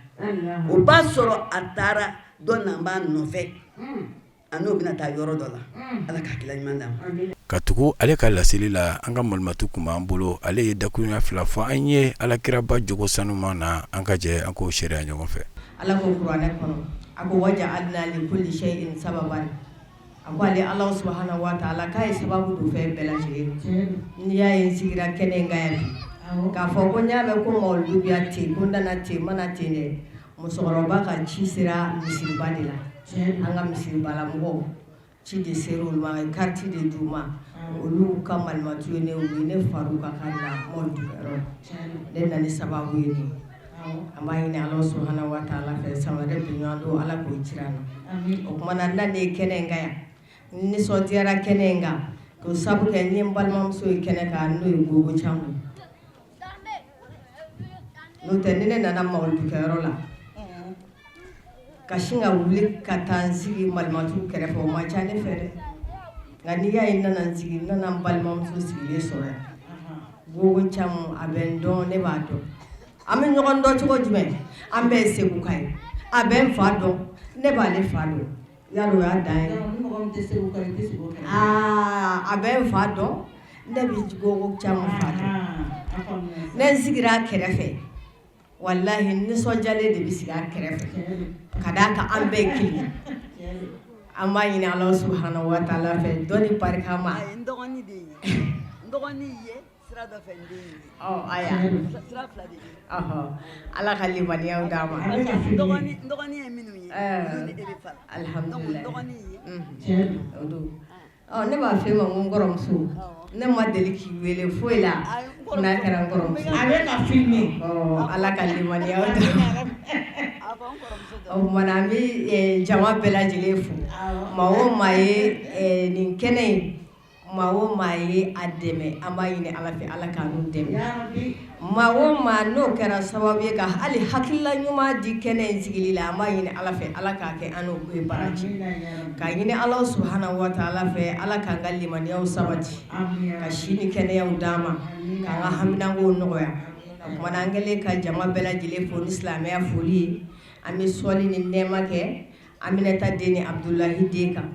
O b'a sɔrɔ a taara dɔ na b'a nɔfɛ, a n'o bɛna taa yɔrɔ dɔ la. Ala ka hakilila ɲuman d'an ma. Ka tugu ale ka laseli la, an ka malimatu kun b'an bolo, ale ye dakurunya fila fɔ an ye Alakiraba jogo sanuman na. An ka jɛ an k'o seereya ɲɔgɔn fɛ. Ala ko kuranɛ kɔnɔ, a ko waja'alna li kulli shay'in sababan. A ko ale Ala subahana wa taala k'a ye sababu don fɛn bɛɛ lajɛlen. N'i y'a ye n sigira kɛnɛ in kan yan bi k'a fɔ ko n y'a mɛn ko mawuludu bɛ yan ten, ko n nana ten, n ma na ten dɛ. Musokɔrɔba ka ci sera misiriba de la. An ka misiribalamɔgɔw ci de sera olu ma, carte de d'u ma. Olu ka malimatu ye ne, u ye ne far'u kan ka na mawuludukɛyɔrɔ. Ne nana ni sababu ye nin. An b'a ɲini Ala subahana wa taala fɛ, san wɛrɛ bɛnɲɔgɔn don, Ala k'o jira an na. O tuma na, n nanen kɛnɛ in kan yan, n nisɔndiyara kɛnɛ in kan k'o sabu kɛ n ye n balimamuso ye kɛnɛ kan, n'o ye Gogo Camu. N'o tɛ, ni ne nana mawuludukɛyɔrɔ la ka sin ka wuli ka taa n sigi malimatu kɛrɛfɛ, o man ca ne fɛ dɛ. Nka n'i y'a ye n nana n sigi, n nana n balimamuso sigilen sɔrɔ yan, Gogo Camu. A bɛ n dɔn, ne b'a dɔn. An bɛ ɲɔgɔn dɔn cogo jumɛn? An bɛɛ ye Seguka ye. A bɛ n fa dɔn, ne b'ale fa dɔn. Yali o y'a dan ye? Aa, a bɛ n fa dɔn, ne bɛ Gogo Camu fa dɔn. Ne n sigira a kɛrɛfɛ, walahi, nisɔndiyalen de bɛ sigi a kɛrɛfɛ ka d'a kan an bɛɛ ye kelen. An b'a ɲini Ala subahana wa taala fɛ, dɔnni barika ma. N dɔgɔnin de ye, n dɔgɔnin ye sira dɔ fɛ, n den ye. Ɔ aya. Sira fila de bɛ. Ɔhɔ, Ala ka limaniyaw d'a ma. N dɔgɔnin ye minnu ye, olu ni e bɛ fara. Alhamdulilayi. Donc n dɔgɔnin ye. O don. Ɔ, ne b'a fɔ e ma ko n kɔrɔmuso. Ne ma deli k'i wele foyi la n'a kɛra n kɔrɔmuso. A bɛ ka filmer. Ɔ, Ala ka limaniyaw d'a ma. O tuma na an bɛ jama bɛɛ lajɛlen fo, maa o maa ye nin kɛnɛ in, maa o maa ye a dɛmɛ, an b'a ɲini Ala fɛ Ala k'a n'u dɛmɛ, maa o maa n'o kɛra sababu ye ka hali hakilila ɲuman di kɛnɛ in sigili la, an b'a ɲini Ala fɛ Ala k'a kɛ an n'o ye baraji, k'a ɲini Ala subahana wa taala fɛ Ala k'an ka limaniyaw sabati, ka si ni kɛnɛyaw d'an ma, k'an ka haminankow nɔgɔya. O tuma na an kɛlen ka jama bɛɛ lajɛlen fo ni silamɛya foli ye, an bɛ sɔli ni nɛɛma kɛ Aminata den ni Abudulahi den kan,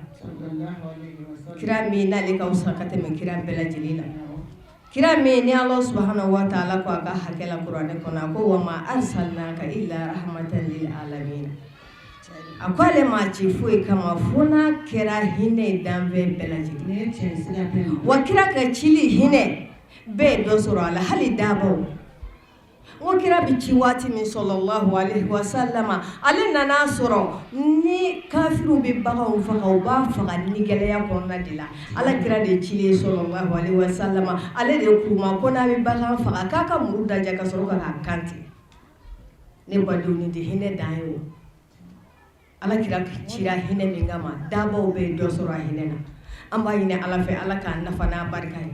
kira min n'ale ka fisa ka tɛmɛ kira bɛɛ lajɛlen na, kira min ni Ala subahana wa taala ko a ka hakɛ la kuranɛ kɔnɔ, a ko wa ma arsalnaka illa rahmatan lil alamina, a ko ale ma ci foyi kama fo n'a kɛra hinɛ ye danfɛn bɛɛ lajɛlen. Wa kira ka cili hinɛ bɛɛ ye dɔ sɔrɔ a la, hali dabaw. N ko kira bɛ ci waati min sɔlɔlahu alayhi wa salama, ale nana sɔrɔ ni kafiriw bɛ baganw faga, u b'a faga ni gɛlɛya kɔnɔna de la. Ala kira de cilen sɔlɔlahu alayhi wa salama, ale de k'u ma ko n'a bɛ bagan faga k'a ka muru daja ka sɔrɔ k'a kan tigɛ. Ne badenw, nin tɛ hinɛ dan ye o. Ala kira cira hinɛ min kama, dabaw bɛ dɔ sɔrɔ a hinɛ na. An b'a ɲini Ala fɛ Ala k'an nafa n'a barika ye.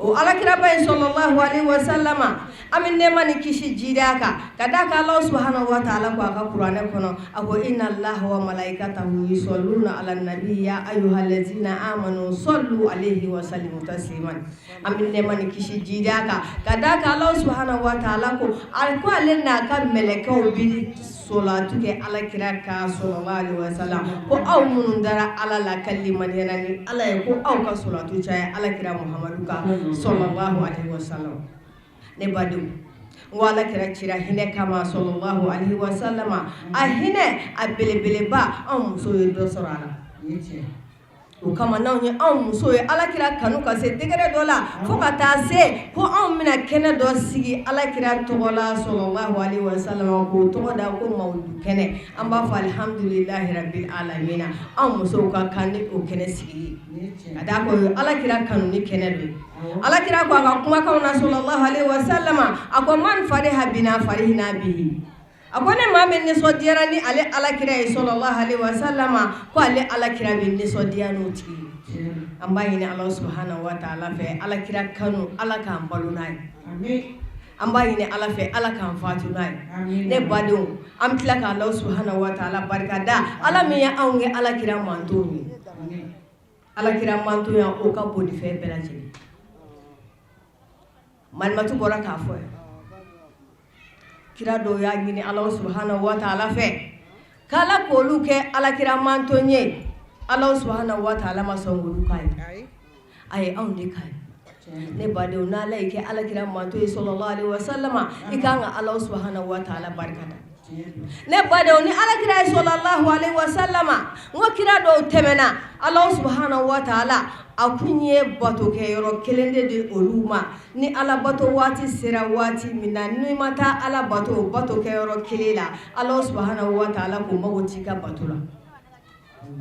O ala kiraba in sɔlɔlahu alayhi wa salama, an bɛ nɛɛma ni kisi jidi a kan, ka d'a kan Ala subahana wa taala ko a ka kuranɛ kɔnɔ, a ko inna allaha wa malaikatahu yusalluna ala nabi ya ayyuhallazina amanu sallu alayhi wa sallimu tasliman. An bɛ nɛɛma ni kisi jidi a kan, ka d'a kan Ala subahana wa taala ko a ko ale n'a ka mɛlɛkɛw bi solatu kɛ ala kira kan sɔlɔlahu alayhi wa sallam, ko aw minnu dara Ala la ka limaniya ni Ala ye, ko aw ka solatu caya ala kira Muhamadu kan sɔlɔlahu alayhi wa sallam. Ne badenw, n ko ala kira cira hinɛ kama sɔlɔlahu alayhi wa sallama, a hinɛ a belebeleba, anw musow ye dɔ sɔrɔ a la. O kama n'anw ye anw muso ye alakira kanu ka se degré dɔ la, fo ka taa se ko anw bɛna kɛnɛ dɔ sigi alakira tɔgɔ la sɔlɔlahu alayhi wa sallam, k'o tɔgɔ da ko mawuludu kɛnɛ, an b'a fɔ alihamdulilahi rabil alamina. Anw musow ka kan ni o kɛnɛ sigili, ka d'a kan o ye alakira kanu ni kɛnɛ dɔ ye. Alakira ko a ka kumakanw na sɔlɔlahu alayhi wa sallam, a ko man fariha bina farihina bihi, a ko ni maa min nisɔndiyara ni ale alakira ye sɔlɔlahu alayhi wa sallama, ko ale alakira bɛ nisɔndiya n'o tigi ye. An b'a ɲini Ala subahana wa taala fɛ alakira kanu, Ala k'an balo n'a ye. An b'a ɲini Ala fɛ Ala k'an fatu n'a ye. Ne badenw, an bɛ tila ka Ala subahana wa taala barika da, Ala min ye anw kɛ alakira mantonw ye. Alakira mantonya o ka bon ni fɛn bɛɛ lajɛlen. Malimatu bɔra k'a fɔ yan, kira dɔw y'a ɲini Ala subahana wa taala fɛ k'Ala k'olu kɛ alakira manton ye. Ala subahana wa taala ma sɔn k'olu k'a ye, a ye anw de k'a ye. Ne badenw, n'Ala y'i kɛ alakira manton ye sɔlɔlahu alayhi wa sallama, i kan ka Ala subahana wa taala barika da. Ne badenw, ni alakira ye sɔlɔlahu alayhi wa sallama, n ko kira dɔw tɛmɛna, Ala subahana wa taala a kun ye bato kɛ yɔrɔ kelen de di olu ma. Ni ala bato waati sera waati min na, n'i ma taa ala bato o bato kɛ yɔrɔ kelen la, Ala subahana wa taala k'o mago t'i ka bato la.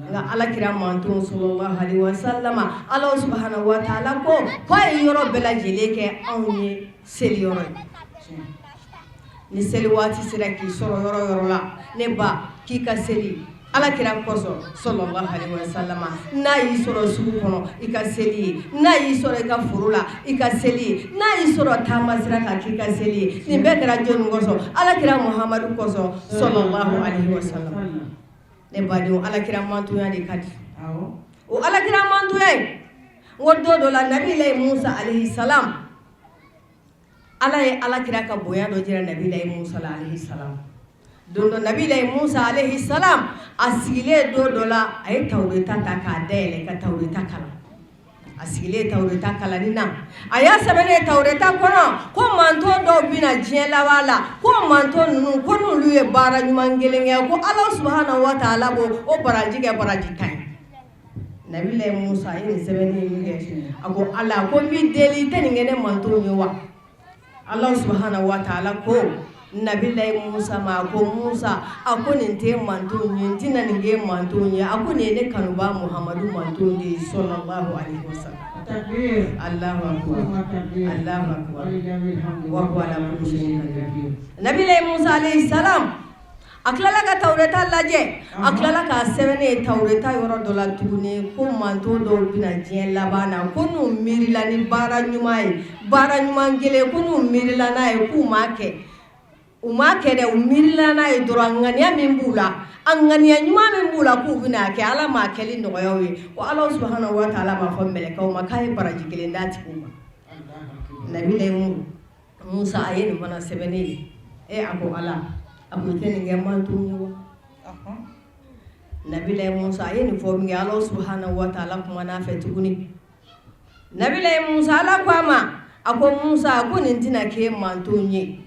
Nka alakira manton sɔlɔlahu alayhi wa sallama, Ala subahana wa taala ko k'a ye yɔrɔ bɛɛ lajɛlen kɛ anw ye seli yɔrɔ ye. Ni seli waati sera k'i sɔrɔ yɔrɔ yɔrɔ la, ne ba, k'i ka seli alakira kosɔn sɔlɔlahu alayhi wa sallama. N'a y'i sɔrɔ sugu kɔnɔ, i ka seli ye. N'a y'i sɔrɔ i ka foro la, i ka seli ye. N'a y'i sɔrɔ taama sira kan, k'i ka seli ye. Nin bɛɛ kɛra jɔnni kosɔn? Alakira Muhamadu kosɔn sɔlɔlahu alayhi wa sallam. Ne badenw, alakira mantonya de ka di. O alakira mantonya in, n ko don dɔ la, nabilayi Musa alayhi salam, Ala ye alakira ka bonya dɔ jira nabilayi Musa la alayhi salam. Don dɔ, nabilayi Musa alayhi salam, a sigilen don dɔ la, a ye tawureta ta k'a dayɛlɛ ka tawureta kalan. A sigilen tawureta kalanni na, a y'a sɛbɛnnen tawureta kɔnɔ ko manton dɔw bɛna diɲɛ laban la, ko manton ninnu, ko n'olu ye baara ɲuman kelen kɛ, ko Ala subahana wa taala b'o o baraji kɛ baraji 10 ye. Nabilayi Musa ye nin sɛbɛnni min kɛ, a ko Ala, ko n b'i deli, i tɛ nin kɛ ne mantonw ye wa? Ala subahana wa taala ko nabilayi Musa ma, ko Musa, a ko nin tɛ mantonw ye, n tɛna nin kɛ mantonw ye. A ko nin ye ne kanuba Muhamadu mantonw de ye sɔlɔlahu alayhi wa sallam. Allahu akbar, Allahu akbar, wa huwa ala kulli shay'in qadir. Nabilayi Musa alayhi salam, A tilala ka tawureta lajɛ, a tilala k'a sɛbɛnnen ye tawureta yɔrɔ dɔ la tuguni ko manton dɔw bɛna diɲɛ laban na, ko n'u miirila ni baara ɲuman ye, baara ɲuman kelen, ko n'u miirila n'a ye k'u m'a kɛ, u m'a kɛ dɛ, u miirila n'a ye dɔrɔn, ŋaniya min b'u la, a ŋaniya ɲuman min b'u la k'u bɛna kɛ, Ala m'a kɛli nɔgɔya u ye. Ko Ala subahana wa taala b'a fɔ mɛlɛkɛw ma k'a ye baraji kelen d'a tigiw ma. Nabila Musa a ye nin fana sɛbɛnnen ye. E a ko Ala, a ko i tɛ nin kɛ manton ye wa? Nabila Musa a ye nin fɔ min kɛ, Ala subahana wa taala kumana a fɛ tuguni. Nabila Musa, Ala ko a ma, a ko Musa, a ko nin tɛna kɛ manton ye.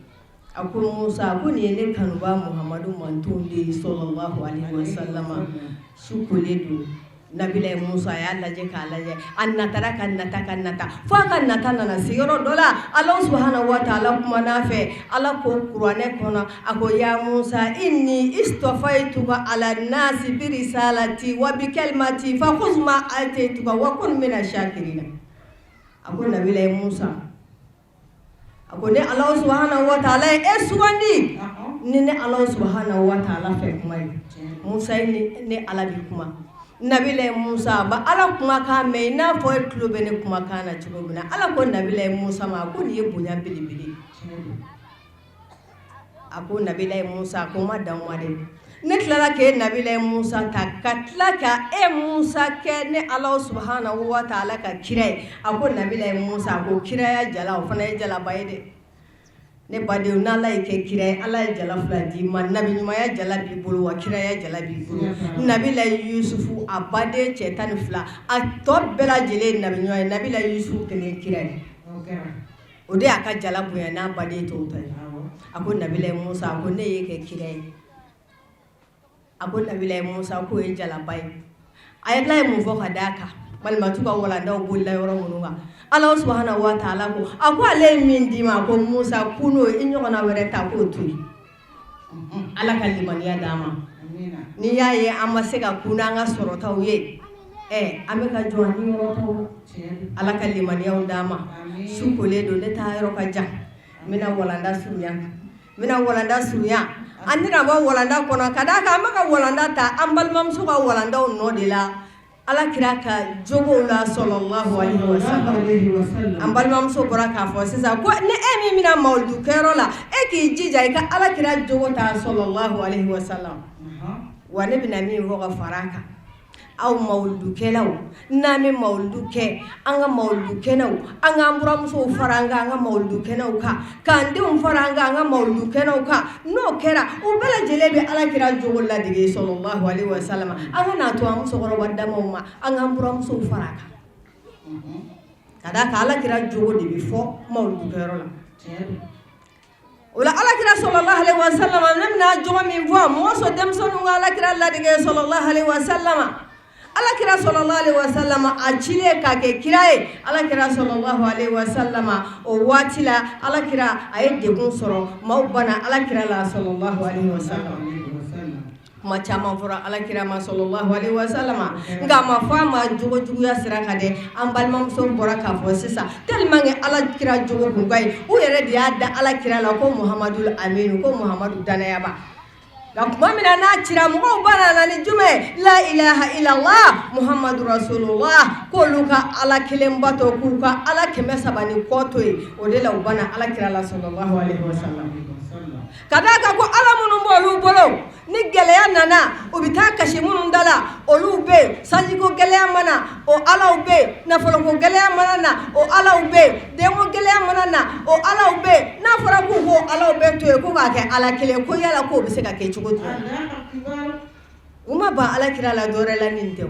A ko Musa, a ko nin ye ne kanuba Muhamadu manton de ye sallallahu alaihi wasallam. Su kolen don. Nabila Musa a y'a lajɛ k'a lajɛ, a natara ka nata ka nata fo a ka nata nana se yɔrɔ dɔ la. Ala subahana wa taala kumana a fɛ. Ala ko kuranɛ kɔnɔ, a ko ya Musa inni istafaituka ala nasi bi risalati wa bi kalimati fa khuz ma ataituka wa kun mina shakirina. A ko Nabila Musa, a ko ne Ala subahana wa taala ye e sugandi ni ne Ala subahana wa taala fɛ kuma ye. Musa ye ne Ala bi kuma. Nabila Musa ba Ala kumakan mɛn i n'a fɔ e tulo bɛ ne kumakan na cogo min na. Ala ko Nabila Musa ma ko nin ye bonya belebele. A ko Nabila Musa, ko ma dan ma dɛ, ne tilala k'e Nabila Musa ta ka tila ka e Musa kɛ ne Ala subahana wa taala ka kira ye. A ko Nabila Musa, ko kiraya jala o fana ye jalaba ye dɛ. Ne badenw, n'Ala ye kɛ kira ye, Ala ye jala fila d'i ma, nabi ɲumanya jala b'i bolo wa kiraya jala b'i bolo. Nabila Yusufu a baden cɛ 12, a tɔ bɛɛ lajɛlen ye nabi ɲuman ye, Nabila Yusufu kelen kira ye. O de y'a ka jala bonya n'a baden tɔw ta ye. A ko Nabila Musa, a ko ne y'e kɛ kira ye. A ko Nabila Musa, k'o ye jalaba ye. A ye tila ye mun fɔ ka d'a kan? Balimatu ka walandaw bolila yɔrɔ minnu kan, Ala subahana wa taala ko, a ko ale ye min d'i ma, a ko Musa, kun n'o i ɲɔgɔnna wɛrɛ ta k'o to yen. Ala ka limaniya d'an ma. N'i y'a ye an ma se ka kun n'an ka sɔrɔtaw ye, an bɛ ka jɔ an yɔrɔ tɔw. Ala ka limaniyaw d'an ma. Su kolen don, ne taa yɔrɔ ka jan, n bɛna walanda surunya, n bɛna walanda surunya. An tɛna bɔ walanda kɔnɔ ka d'a kan an bɛ ka walanda ta an balimamuso ka walandaw nɔ de la, Ala kira ka jogow la sallallahu alaihi wasallam. An balimamuso bɔra k'a fɔ sisan ko ni e min bɛna mawuludu kɛyɔrɔ la, e k'i jija i ka Ala kira jogo ta sallallahu alaihi wasallam. Wa ne bɛna min fɔ ka fara a kan, aw mawuludukɛlaw, n'an bɛ mawuludu kɛ, an ka mawuludu kɛnɛw, an k'an buramusow fara an kan an ka mawuludu kɛnɛw kan, k'an denw fara an kan an ka mawuludu kɛnɛw kan. N'o kɛra, u bɛɛ lajɛlen bɛ Ala kira jogo ladege sallallahu alaihi wasallam. An kana to an musokɔrɔba damaw ma, an k'an buramusow fara a kan, ka d'a kan Ala kira jogo de bɛ fɔ mawuludukɛyɔrɔ la. O la Ala kira sallallahu alaihi wasallam, ne bɛna jogo min fɔ, mɔgɔ sɔn denmisɛnninw ka Ala kira ladege sallallahu alaihi wasallam. Ala kira sallallahu alaihi wasallam a cilen k'a kɛ kira ye, Ala kira sallallahu alaihi wasallam o waati la, Ala kira a ye degun sɔrɔ, maaw banna Ala kira la sallallahu alaihi wasallam. Kuma caman fɔra Ala kira ma sallallahu alaihi wasallam, nka a ma fɔ a ma jogo juguya sira kan dɛ. An balimamuso bɔra k'a fɔ sisan, tellement que Ala kira jogo kun ka ɲi, u yɛrɛ de y'a da Ala kira la ko Muhamadu Aminu, ko Muhamadu danayaba. Nka tuma min na n'a cira, mɔgɔw banna na ni jumɛn? La ilaha illallah Muhamadu rasulullah, k'olu ka Ala kelen bato, k'u ka Ala 300 ni kɔ to yen. O de la u banna Ala kira la sallallahu alaihi wasallam. Ka d'a kan ko Ala minnu b'olu bolo, ni gɛlɛya nana u bɛ taa kasi minnu da la, olu bɛ yen. Sanjiko gɛlɛya mana, o Alaw bɛ yen. Nafoloko gɛlɛya mana na, o Alaw bɛ yen. Denko gɛlɛya mana na, o Alaw bɛ yen. N'a fɔra k'u k'o Alaw bɛɛ to yen ko k'a kɛ Ala kelen, ko yala k'o bɛ se ka kɛ cogo di? U ma ban Ala kira la dɔwɛrɛ la nin tɛ.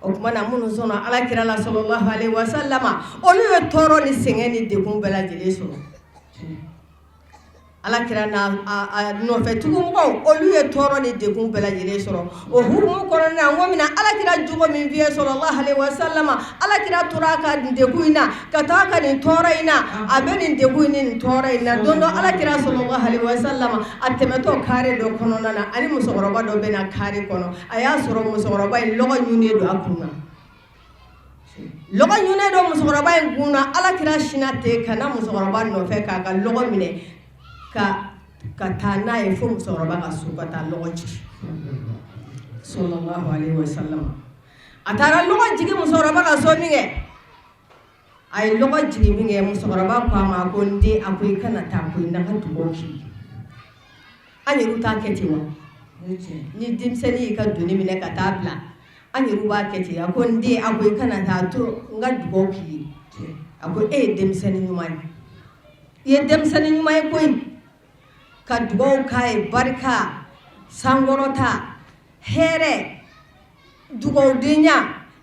O tuma na minnu sɔnna Ala kira la sallallahu alaihi wasallam, olu ye tɔɔrɔ ni sɛgɛn ni degun bɛɛ lajɛlen sɔrɔ. Ala kira n'a nɔfɛ tugumɔgɔw, olu ye tɔɔrɔ ni degun bɛɛ lajɛlen sɔrɔ. O hukumu kɔnɔna na, n ko bɛna Ala kira jogo min f'i ye sallallahu alaihi wasallam. Ala kira tora a ka nin degun in na ka taa a ka nin tɔɔrɔ in na, a bɛ nin degun in ni nin tɔɔrɔ in na. Don dɔ, Ala kira sallallahu alaihi wasallam a tɛmɛtɔ kare dɔ kɔnɔna na, ani musokɔrɔba dɔ bɛ na kare kɔnɔ. A y'a sɔrɔ musokɔrɔba in lɔgɔ ɲunnen don a kun na, lɔgɔ ɲunnen don musokɔrɔba in kun na. Ala kira sinna ten ka na musokɔrɔba nɔfɛ k'a ka lɔgɔ minɛ ka Ka taa n'a ye fo musokɔrɔba ka so ka taa lɔgɔ jigin sallallahu alaihi wasallam. A taara lɔgɔ jigin musokɔrɔba ka so min kɛ, a ye lɔgɔ jigin min kɛ, musokɔrɔba ko a ma ko n den, a ko i kana taa koyi, na ka dugawu k'i ye. An yɛrɛw t'a kɛ ten wa? Ni denmisɛnnin y'i ka doni minɛ ka taa bila, an yɛrɛw b'a kɛ ten. A ko n den, a ko i kana taa to, n ka dugawu k'i ye. A ko e ye denmisɛnnin ɲuman ye, i ye denmisɛnnin ɲuman ye koyi. Ka dugawu k'a ye, barika, sankɔrɔta, hɛrɛ, dugawudenya,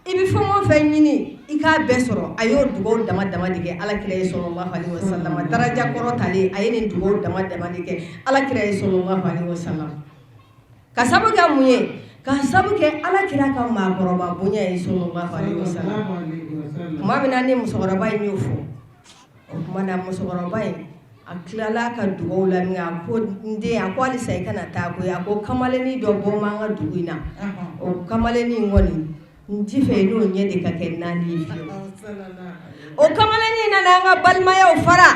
i bɛ fɛn o fɛn ɲini i k'a bɛɛ sɔrɔ. A y'o dugawu dama dama de kɛ ala kira ye sallallahu alaihi wasallam. Daraja kɔrɔtalen, a ye nin dugawu dama dama de kɛ ala kira ye sallallahu alaihi wasallam. Ka sabu kɛ mun ye? Ka sabu kɛ ala kira ka maakɔrɔba bonya ye sallallahu alaihi wasallam. Tuma min na ni musokɔrɔba in y'o fɔ, o tuma na musokɔrɔba in a tilala ka dugawu la min, a ko n den, a ko halisa i kana taa koyi. A ko kamalennin dɔ bɔ an ka dugu in na, o kamalennin in kɔni n ti fɛ n'o ɲɛ de ka kɛ naani ye fiyewu. O kamalennin nana an ka balimayaw fara.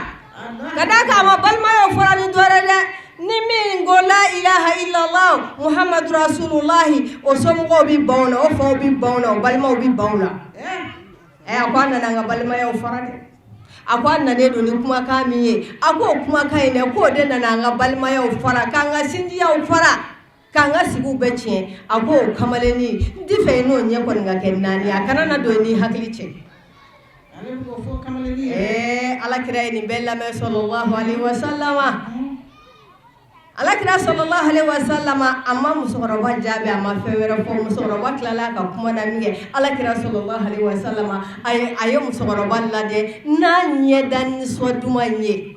Ka d'a kan a ma balimayaw fara ni dɔ wɛrɛ dɛ, ni min ko la ilaha illallah muhammadu rasulullahi, o somɔgɔw bɛ ban o la, o faw bɛ ban o la, o balimaw bɛ ban o la. Ɛ, a ko a nana an ka balimayaw fara dɛ. A ko a nanen don ni kumakan min ye, a ko o kumakan in dɛ, k'o de nana an ka balimayaw fara, k'an ka sinjiyaw fara, k'an ka sigiw bɛɛ tiɲɛ. A ko o kamalennin, n ti fɛ n'o ɲɛ kɔni ka kɛ naani, a kana na don i ni hakili cɛ. Ɛɛ, alakira ye nin bɛɛ lamɛn sallallahu alaihi wasallam. Alakira sallallahu alaihi wasallam, a ma musokɔrɔba jaabi, a ma fɛn wɛrɛ fɔ. Musokɔrɔba tilala ka kuma na min kɛ, alakira sallallahu alaihi wasallam, a ye musokɔrɔba lajɛ n'a ɲɛda nisɔn duman ye,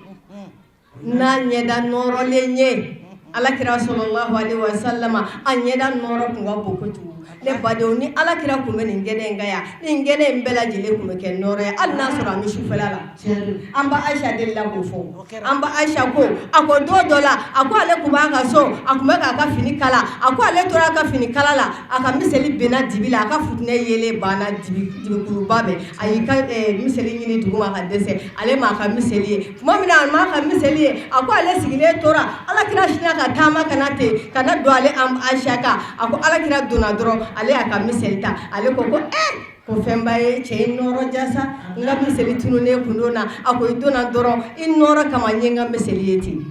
n'a ɲɛda nɔrɔlen ye. Alakira sallallahu alaihi wasallam, a ɲɛda nɔrɔ kun ka bon kojugu. Ne badenw, ni alakira kun bɛ nin kɛnɛ in kan yan, nin kɛnɛ in bɛɛ lajɛlen kun bɛ kɛ nɔrɔ ye, hali n'a sɔrɔ an bɛ sufɛla la. An ba Ayisa delila k'o fɔ. An ba Ayisa ko, a ko don dɔ la, a ko ale kun b'a ka so, a kun bɛ k'a ka fini kala. A ko ale tora a ka fini kala la, a ka miseli binna dibi la, a ka futinɛ yeelen banna dibikuluba bɛɛ. A y'i ka miseli ɲini duguma ka dɛsɛ, ale m'a ka miseli ye. Tuma min na a m'a ka miseli ye, a ko ale sigilen tora, alakira sinna ka taama ka na ten ka na don ale Ayisa kan. A ko alakira donna dɔrɔn, ale y'a ka miseli ta. Ale ko ko ko fɛnba ye cɛ in nɔrɔ jasa, n ka miseli tununnen kun don na. A ko i donna dɔrɔn, i nɔrɔ kama n ye n ka miseli ye ten.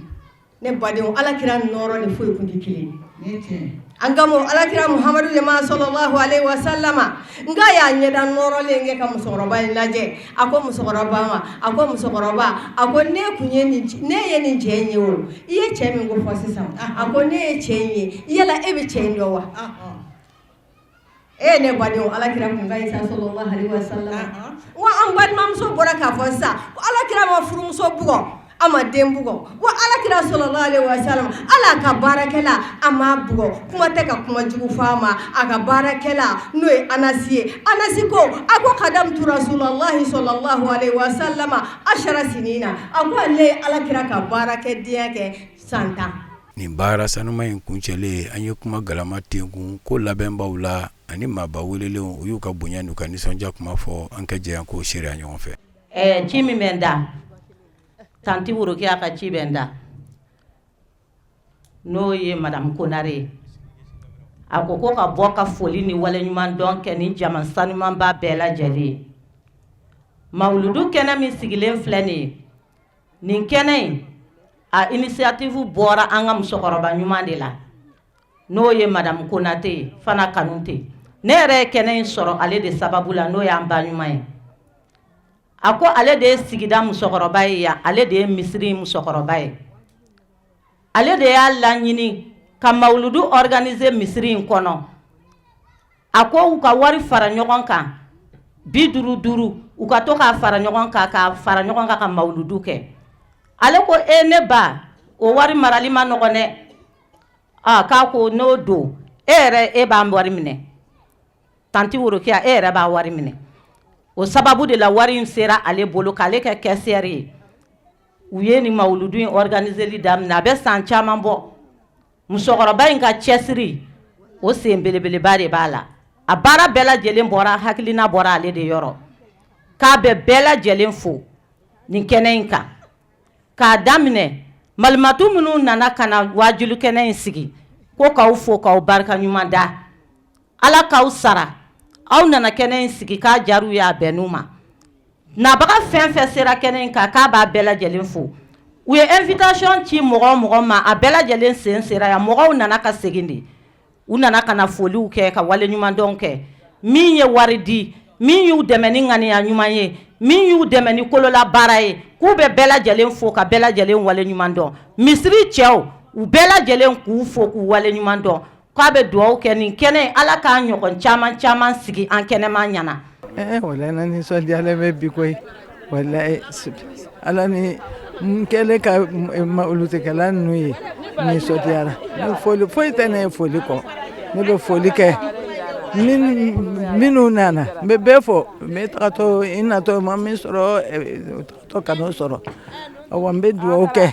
Ne badenw, alakira nɔrɔ ni foyi kun tɛ kelen ye. An ka mɔ alakira Muhamadu de ma sallallahu alaihi wasallama. Nka y'a ɲɛda nɔrɔlen kɛ ka musokɔrɔba in lajɛ. A ko musokɔrɔba ma, a ko musokɔrɔba, a ko ne kun ye nin, ne ye nin cɛ in ye o, i ye cɛ min ko fɔ sisan, a ko ne ye cɛ in ye, yala e bɛ cɛ in dɔn wa? E ne badenw, alakira kun ka ɲi sa sallallahu alaihi wasallam. Wa an balimamuso bɔra k'a fɔ sisan ko alakira ma furumuso bugɔ, a ma den bugɔ. Wa alakira sallallahu alaihi wasallam, ala ka baarakɛla, a ma bugɔ, kuma tɛ ka kuma jugu fɔ a ma. A ka baarakɛla n'o ye Anasi ye, Anasi ko, a ko kadamtu rasulallahi sallallahu alaihi wasallam ashara sinina, a ko ale ye alakira ka baarakɛdenya kɛ san 10. Nin baara sanuma in kuncɛlen, an ye kuma galama tenkun ko labɛnbaw la ani maaba welelenw, u y'u ka bonya n'u ka nisɔndiya kuma fɔ. An ka jɛ k'o seereya ɲɔgɔn fɛ. Ci min bɛ n da, tanti Worokiya ka ci bɛ n da, n'o ye madame Konare ye. A ko ko ka bɔ ka foli ni waleɲuman dɔn kɛ ni jama sanumanba bɛɛ lajɛlen ye. Mawuludu kɛnɛ min sigilen filɛ nin ye, nin kɛnɛ in a initiative bɔra an ka musokɔrɔba ɲuman de la, n'o ye madame Konate ye fana Kanute. Ne yɛrɛ ye kɛnɛ in sɔrɔ ale de sababu la, n'o y'an ba ɲuman ye. A ko ale de ye sigida musokɔrɔba ye yan, ale de ye misiri musokɔrɔba ye, ale de y'a laɲini ka mawuludu organiser misiri in kɔnɔ. A ko u ka wari fara ɲɔgɔn kan, 50 50, u ka to k'a fara ɲɔgɔn kan, k'a fara ɲɔgɔn kan ka mawuludu kɛ. Ale ko e ne ba, o wari marali ma nɔgɔn dɛ. Aa, k'a ko n'o don, e yɛrɛ e b'an wari minɛ, tanti Worokiya, e yɛrɛ b'a wari minɛ. O sababu de la wari in sera ale bolo k'ale kɛ caissière ye. U ye nin mawuludu in organiseli daminɛ, a bɛ san caman bɔ. Musokɔrɔba in ka cɛsiri, o sen belebeleba de b'a la. A baara bɛɛ lajɛlen bɔra, hakilina bɔra ale de yɔrɔ. K'a bɛ bɛɛ lajɛlen fo nin kɛnɛ in kan, k'a daminɛ Malimatu minnu nana ka na waajuli kɛnɛ in sigi ko k'aw fo k'aw barika ɲuman da, Ala k'aw sara. Aw nana kɛnɛ in sigi k'a diyar'u ye, a bɛnn'u ma. Nabaga fɛn fɛn sera kɛnɛ in kan, k'a b'a bɛɛ lajɛlen fo. U ye invitation ci mɔgɔ o mɔgɔ ma, a bɛɛ lajɛlen sen sera yan. Mɔgɔw nana ka segin de, u nana ka na foliw kɛ, ka waleɲumandɔn kɛ. Min ye wari di, min y'u dɛmɛ ni ŋaniya ɲuman ye, min y'u dɛmɛ ni kololabaara ye, k'u bɛ bɛɛ lajɛlen fo ka bɛɛ lajɛlen waleɲuman dɔn. Misiri cɛw, u bɛɛ lajɛlen k'u fo k'u waleɲuman dɔn. K'a bɛ dugawu kɛ nin kɛnɛ, Ala k'a ɲɔgɔn caman caman sigi an kɛnɛma ɲɛna. Walayi, ne nisɔndiyalen bɛ bi koyi. Walayi, Ala ni n kɛlen ka mawulutikɛla ninnu ye, nisɔndiyara. Foli foyi tɛ ne ye foli kɔ. Ne bɛ foli kɛ minnu nana, n bɛ bɛɛ fo. N bɛ tagatɔ, i natɔ ma min sɔrɔ, tagatɔ ka n'o sɔrɔ. Awa, n bɛ dugawu kɛ.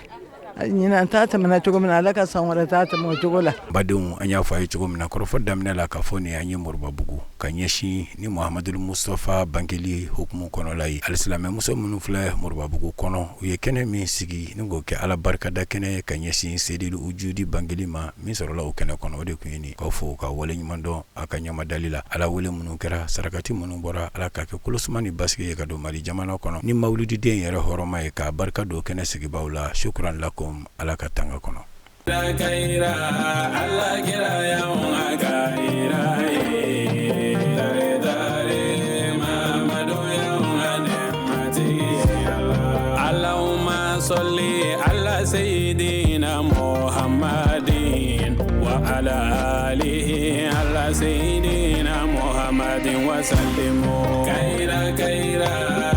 Ɲinan ta tɛmɛna cogo min na, Ala ka san wɛrɛ ta tɛmɛ o cogo la. Badenw, an y'a fɔ a ye cogo min na kɔrɔfɔ daminɛ la, k'a fɔ nin an ye Moribabugu ka ɲɛsin ni Muhamadul Mustafa bangeli hukumu kɔnɔla ye. Alisilamɛmuso minnu filɛ Moribabugu kɔnɔ, u ye kɛnɛ min sigi ni k'o kɛ Ala barikada kɛnɛ ye ka ɲɛsin Sedili Ujudi bangeli ma, min sɔrɔla o kɛnɛ kɔnɔ, o de tun ye nin. K'aw fo ka waleɲuman dɔn a ka ɲamadali la. Ala wele minnu kɛra, sarakati minnu bɔra, Ala k'a kɛ kolosuma ni basigi ye ka don Mali jamana kɔnɔ ni mawuludiden yɛrɛ hɔrɔma ye, k'a barika don kɛnɛ sigibaw la. Shukran lakum, Ala ka tanga kɔnɔ. Sɔli ala seyidina Muhamadin wa ala alihi ala seyidina Muhamadin wa salimu kayira kayira.